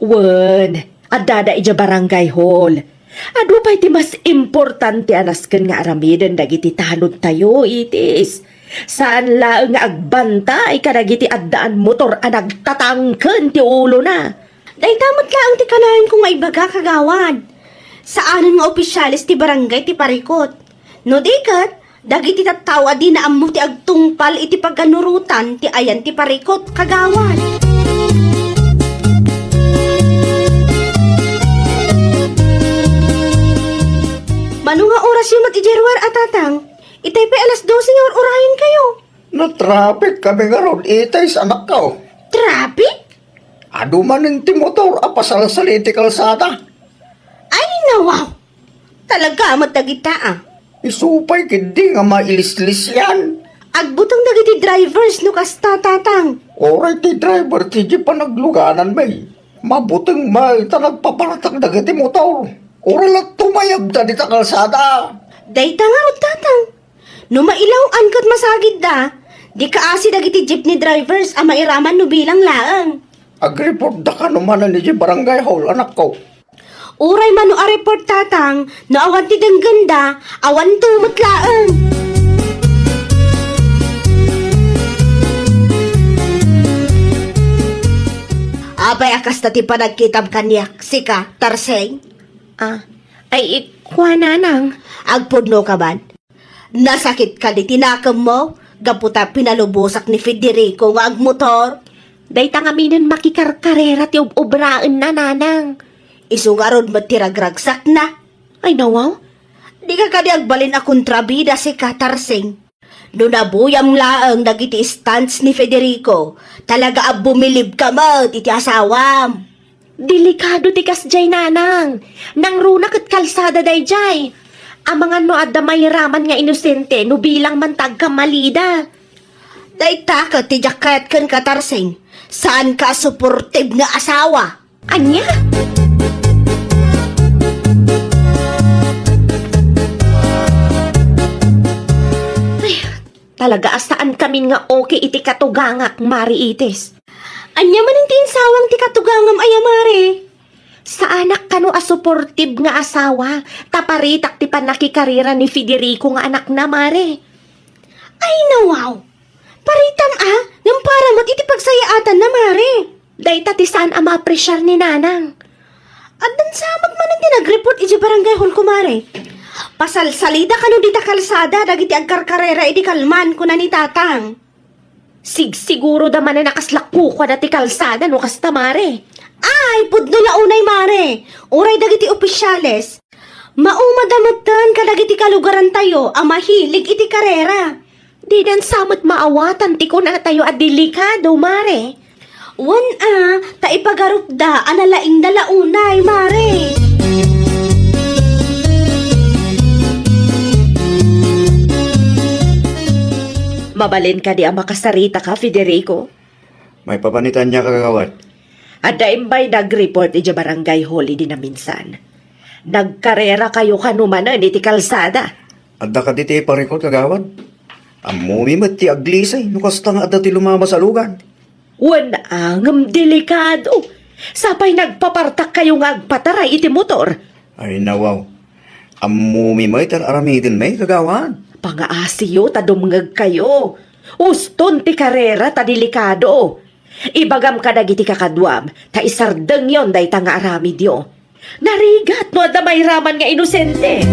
Wen, addada idiay barangay hall. Adu pay ti mas importante a nasken nga aramiden dagiti tanodtayo, itis. Saan laeng nga agbantay kadagiti addaan motor a nagtatangken ti ulona. Dayta met laeng ti kanayon ko nga ibaga, kagawad. Saanen nga opisyales ti barangay ti parikot. No di ket, dagiti tattao a dina ammo ti agtungpal iti paganurotan ti ayan ti parikot, kagawad. Mano nga orasyo met idiay ruar a, Tatang? Itay pay alas dose nga ur-urayenkayo. Natraffic kami ngarud, itis, anakko. Traffic? Adu manen ti motor a pasalsali iti kalsada. Ay, nawaw! Talaga met dagita, a. Isu pay ketdi nga mailislisyan. Agbuteng dagiti drivers no kasta, Tatang. Uray ti driver ti di panaglugananmi. Mabuteng met ta nagpapartak dagiti motor. Uray la tumayabda dita kalsada. Dayta ngarud, Tatang. No mailaw-an ket masagidda, di kaasi dagiti jeepney drivers a mairaman no bilang laeng. Agreportda kano manen idiay barangay hall, anakko. Uray mano a report, Tatang, no awan ti denggenda, awanto met laeng. Apay a kasta ti panagkitam kaniak, sika, Tarsing? Ah, ay, ikua, Nanang. Agpudno ka man. Nasakit kadi ti nakemmo gapu ta pinalubosak ni Federico nga agmotor? Dayta ngaminen makikarkarera ti ub-ubraenna, Nanang. Isu ngarud met ti ragragsakna. Ay, nawaw. Dika kadi agbalin a kontrabida, sika, Tarsing? No nabuyam laeng dagiti stunts ni Federico, talaga a bumilibka met iti asawam. Delikado ti kasdiay, Nanang. Nangruna ket kalsada daydiay. Amangan no adda mairaman nga inosente no bilang man ta agkammalida. Dayta ket ti diak kayat kenka, Tarsing. Saanka a suportib nga asawa. Ania? Ay, talaga a saankamin nga okay iti katugangak, Mare Itis. Ania manen ti insawang ti katugangam aya, Mare? Saanak kano a suportib nga asawa, ta paritak ti pannakikarera ni Federico nga anakna, Mare. Ay, nawaw! Paritam a, ngem para met iti pagsayaatanna, Mare. Dayta ti saan a maapresiar ni Nanang. Addan sa met manen ti nagreport idiay barangay hall, kumare. Pasalsalida kano dita kalsada dagiti agkarkarera idi kalman, kuna ni Tatang. Sigsiguro da manen a kasla kukuada ti kalsada no kasta, Mare. Ay, pudno la unay, Mare. Uray dagiti opisyales, maumada metten kadagiti kalugarantayo a mahilig iti karera. Didan sa met maawatan ti kunatayo a delikado, Mare. Wen a, ta ipagarupda a nalaingda la unay, Mare. Mabalin kadi a makasaritaka, Federico? Maipapan iti ania, kagawad? Adda imbay nagreport idiay barangay hall idi naminsan. Nagkarerakayo kano manen iti kalsada. Adda kadi ti parikut, kagawad? Ammomi met ti aglisay no kasta nga adda ti lumabas a lugan. Wen a, ngem delikado. Sapay nagpapartakkayo nga agpataray iti motor. Ay, nawaw. Ammomi met ti ar-aramidenmi, kagawad. Pangaasiyo ta dumngegkayo. Uston ti karera ta delikado. Ibagam kadagiti kakaduam ta isardengyon dayta nga aramidyo. Narigat no adda mairaman nga inosente.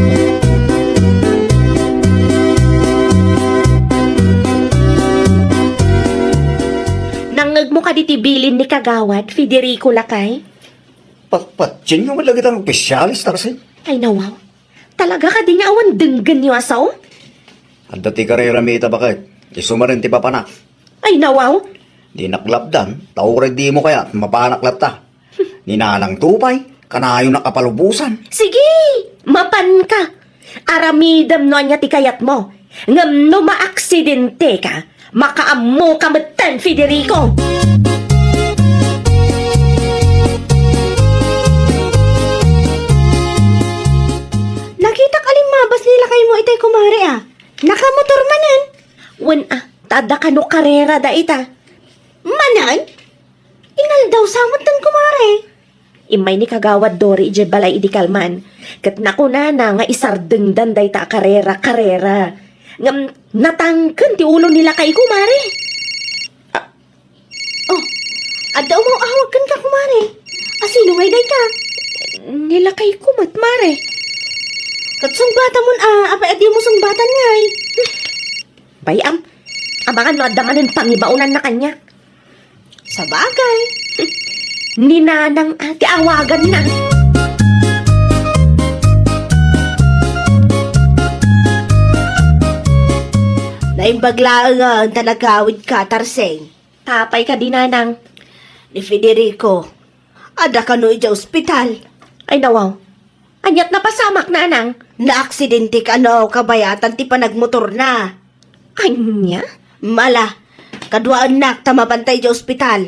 Nangngegmo kadi ti bilin ni Kagawad Federico, lakay? Patpatienyo met dagiti opisyales, Tarsing. Ay, nawaw. Talaga kadi nga awan denggenyo a sao? Adda ti karerami ita, baket. Isu manen ti papanak. Ay, nawaw. Dinak lapdan, ta uray dimo kayat, mapanak latta. Ni Nanang Tupay, kanayonak a palubosan. Sige, mapanka. Aramidem no ania ti kayatmo. Ngem no maaksidenteka, makaammoka metten, Federico. Nakitak a limmabas ni lakaymo itay, kumare, a. Nakamotor manen. Pen a, ta adda kano karera dayta. Manen? Inaldaw sa metten, kumare. Immay ni Kagawad Dory idiay balay idi kalman, ket nakunana nga isardengdan dayta a karera-karera. Ngem natangken ti ulo ni lakayko, mare. Ah, Oh, adda umaw-awag kenka, kumare. A, sino ngay dayta? Ni lakayko met, mare. Ket sungbatamon a, apay a dimo sungbatan ngay? Bay-am, amangan no adda manen pangibaonanna kaniak. Sabagay. Ni Nanang a ti awaganna. Naimbag laengen ta nagawidka, Tarsing. Apay kadi, Nanang? Ni Federico, adda kano idiay ospital? Ay, nawaw. Aniat napasamak, Nanang? Naaksidente kano kabayatan ti panagmotorna. Ania? Mala, kaduaennak ta mabantay idiay ospital.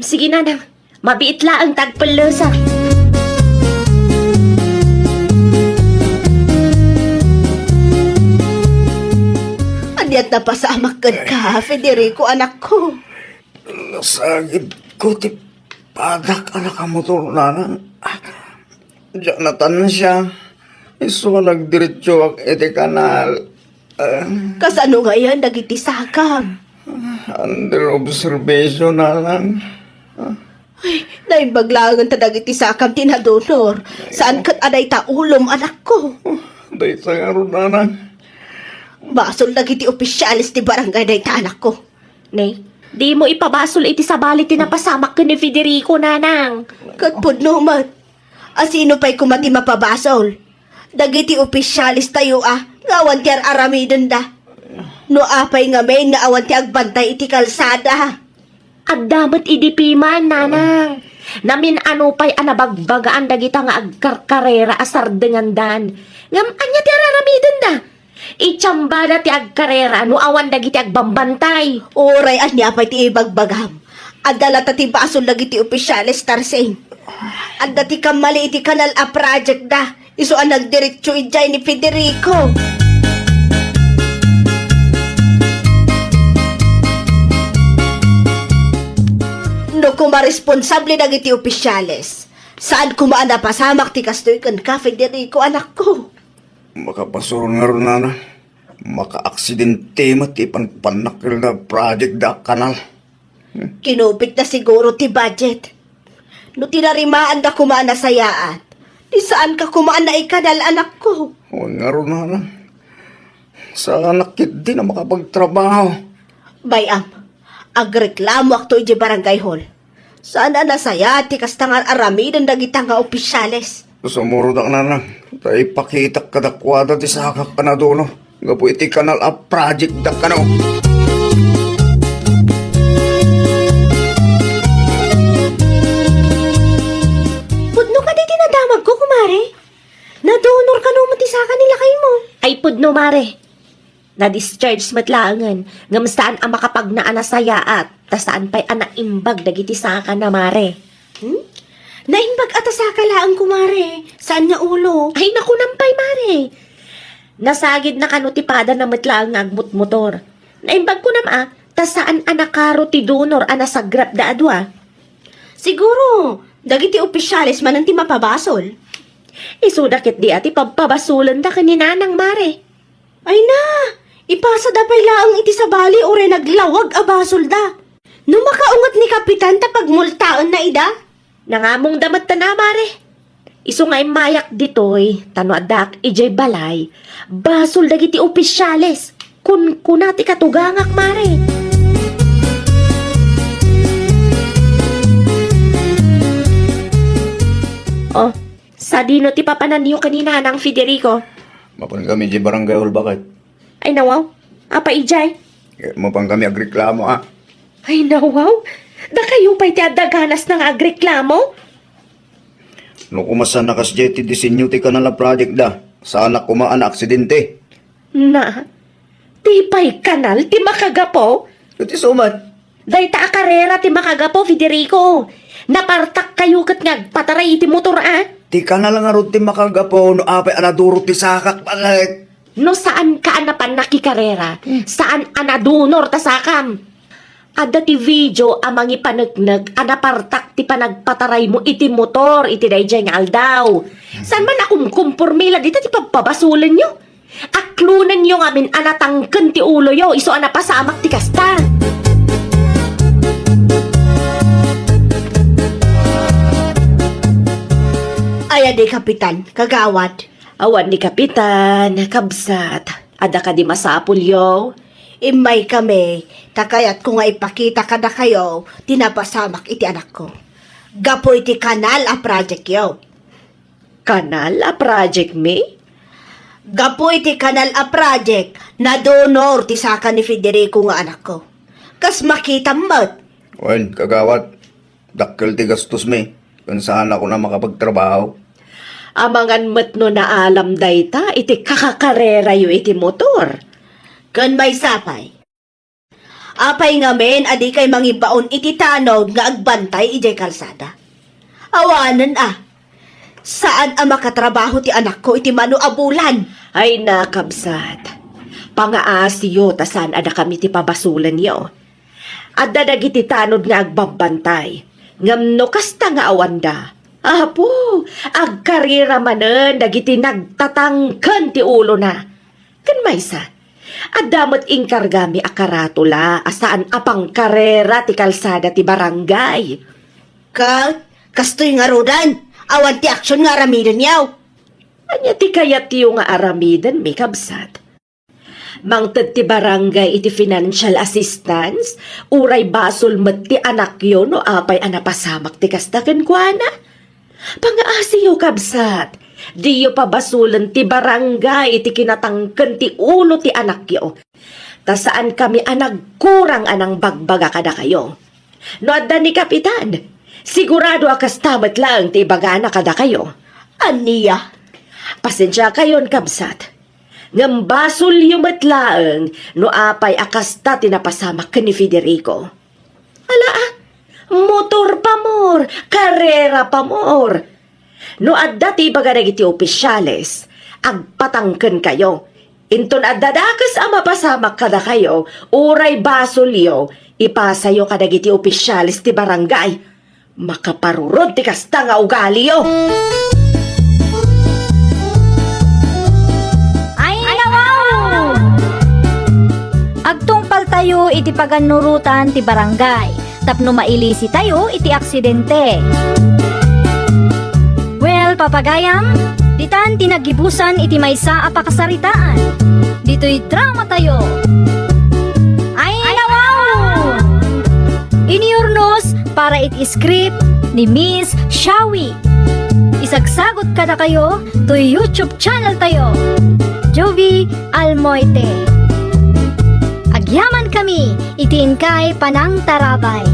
Sige, Nanang. Mabiit laeng ta agpellesak. Aniat napasamak kenka, Federico, anakko? Nasagidko ti padak a nakamotor, Nanang. Diak natansia. Isu a nagdiretsoak iti kanal. Ah. Kasano ngayen dagiti sakam? Under observation, Nanang. Ah. Ay, naimbag laengen ta dagiti sakam ti nadonor. Saan ket a dayta ulom, anakko? Dayta ngarud, Nanang. Basol dagiti opisyales ti barangay dayta, anakko. Ne, dimo ipabasol iti sabali ti napasamak ken ni Federico, Nanang. Ket pudno met. A, sino pay koma ti mapabasol? Dagiti opisyalestayo a, nga awan ti ar-aramidenda. No apay ngamin nga awan ti agbantay iti kalsada? Adda met idi piman, Nanang. Namin-ano pay a nabagbagaan dagita nga agkarkarera a sardengandan. Ngem ania ti ar-aramidenda? Itiambada ti agkarera no awan dagiti agbambantay. Uray ania pay ti ibagbagam, adda latta ti basol dagiti opisyales, Tarsing. Adda ti kammali iti kanal a project da, isu a nagdiretso idiay ni Federico. No koma responsable dagiti opisyales, saan koma a napasamak ti kastoy kenka, Federico, anakko. Makabasol ngarud, Nanang. Makaaksidente met ti panpannak ken project da a kanal. Kinupitna siguro ti budget. No tinarimaanda koma a nasayaat, di saanka koma a naikanal, anakko. Wen ngarud, Nanang. Saanak ketdi a makapagtrabaho. Bay-am, agreklamoakto idiay barangay hall. Saan a nasayaat ti kasta nga ar-aramiden dagita nga opisyales. Sumurotak, Nanang, ta ipakitak kadakuada ti sakak a nadonor gapu iti kanal a project da kano. Pudno kadi ti nadamagko, kumare? Nadonor kano met ti saka ni lakaymo? Ay, pudno, mare. Na-discharge met laengen, ngem saan a makapagna a nasayaat, ta saan pay a naimbag dagiti sakana, mare. Hmm? Naimbag a ta saka laeng, kumare. Saan nga ulo? Ay, nakunam pay, mare. Nasagidna kano ti padana met laeng nga agmutmotor. Naimbag kunam a, ta saan a nakaro ti donor a nasagrapda a dua. Siguro, dagiti opisyales manen ti mapabasol. Isuda ketdi a ti pabpabasolenda ken ni Nanang, mare. Ay na, ipasada pay laeng iti sabali uray naglawag a basolda. No makaunget ni Kapitan ta pagmultaenna ida? Nangamongda met ta na, mare. Isu nga immayak ditoy, ta no addaak idiay balay, basol dagiti opisyales. Kunkuna ti katugangak, mare. Oh, sadino ti papananyo ken ni Nanang, Federico? Mapan kami idiay barangay hall, baket. Ay, nawaw. Apay idiay? Eh, mapan kami agreklamo, ah. Ay, nawaw. Dakayo pay ti adda ganasna nga agreklamo? No koma saan a kasdiay ti disenyo ti kanal a project da, saanak koma a naaksidente. Na, ti pay kanal ti makagapu? Iti sumat. Dayta a karera ti makagapu, Federico. Napartak kayo ket nga agpataray iti motor, a? Ti kanal ngarud ti makagapu no apay a naduro ti sakak, baket. No saanka a napan nakikarera, saan a nadunor ta sakam. Adda ti video a mangipaneknek a napartak ti panagpataraymo iti motor iti daydiay nga aldaw. Saan man a kumkumporme la dita ti pabpabasulenyo. Aklonenyo ngamin a natangken ti uloyo isu a napasamak ti kasta. Aya di, Kapitan, kagawad. Awan ni Kapitan, kabsat. Adda kadi masapulyo? Immaykami, ta kayatko nga ipakita kadakayo ti napasamak iti anakko. Gapu iti kanal a projectyo. Kanal a project mi? Gapu iti kanal a project, nadunor ti saka ni Federico nga anakko. Kas makitam met. Wen, kagawad, dakkel ti gastos mi, ken saanakon a makapagtrabaho. Amangan met no naalam dayta iti kakakarerayo iti motor. Ken maysa pay. Apay ngamin a dikay mangibaon iti tanod nga agbantay idiay kalsada? Awanen a. Saan a makatrabaho ti anakko iti mano a bulan. Ay, nakabsat. Pangaasiyo ta saan a dakami ti pabasolenyo. Adda dagiti tanod nga agbabantay. Ngem no kasta nga awanda, Apo, agkarera manen dagiti nagtatangken ti ulona. Ken maysa, adda met inkargami a karatula a saan a pangkarera ti kalsada ti barangay. Ket kastoy ngaruden, awan ti aksyon nga aramidenyo. Ania ti kayatyo nga aramiden, mi kabsat? Mangted ti barangay iti financial assistance, uray basol met ti anakyo no apay a napasamak ti kasta kenkuana? Pangaasiyo, kabsat, diyo pabasolen ti barangay iti kinatangken ti ulo ti anakyo. Ta saankami a nagkurang a nangbagbaga kadakayo. No adda ni Kapitan, sigurado a kasta met laeng ti ibagana kadakayo. Ania? Pasensiakayon, kabsat. Ngem basolyo met laeng no apay a kasta ti napasamak ken ni Federico. Ala, a, motor pa more, karera pa more. No adda ti ibaga dagiti opisyales, agpatangkenkayo. Inton adda dakes a mapasamak kadakayo, uray basolyo, ipasayo kadagiti opisyales ti barangay. Makaparurod ti kasta nga ugaliyo. Ay, nawaw! Agtungpaltayo iti pagannurotan ti barangay tapno mailisitayo iti aksidente. Well, papagayam, ditan ti naggibusan iti maysa a pakasaritaan. Ditoy dramatayo. Ay, nawaw! Iniurnos para iti script ni Miss Shawi. Isagsagot kadakayo toy YouTube channel tayo, Jovi Almoite. Agyamankami iti inkay panangtarabay.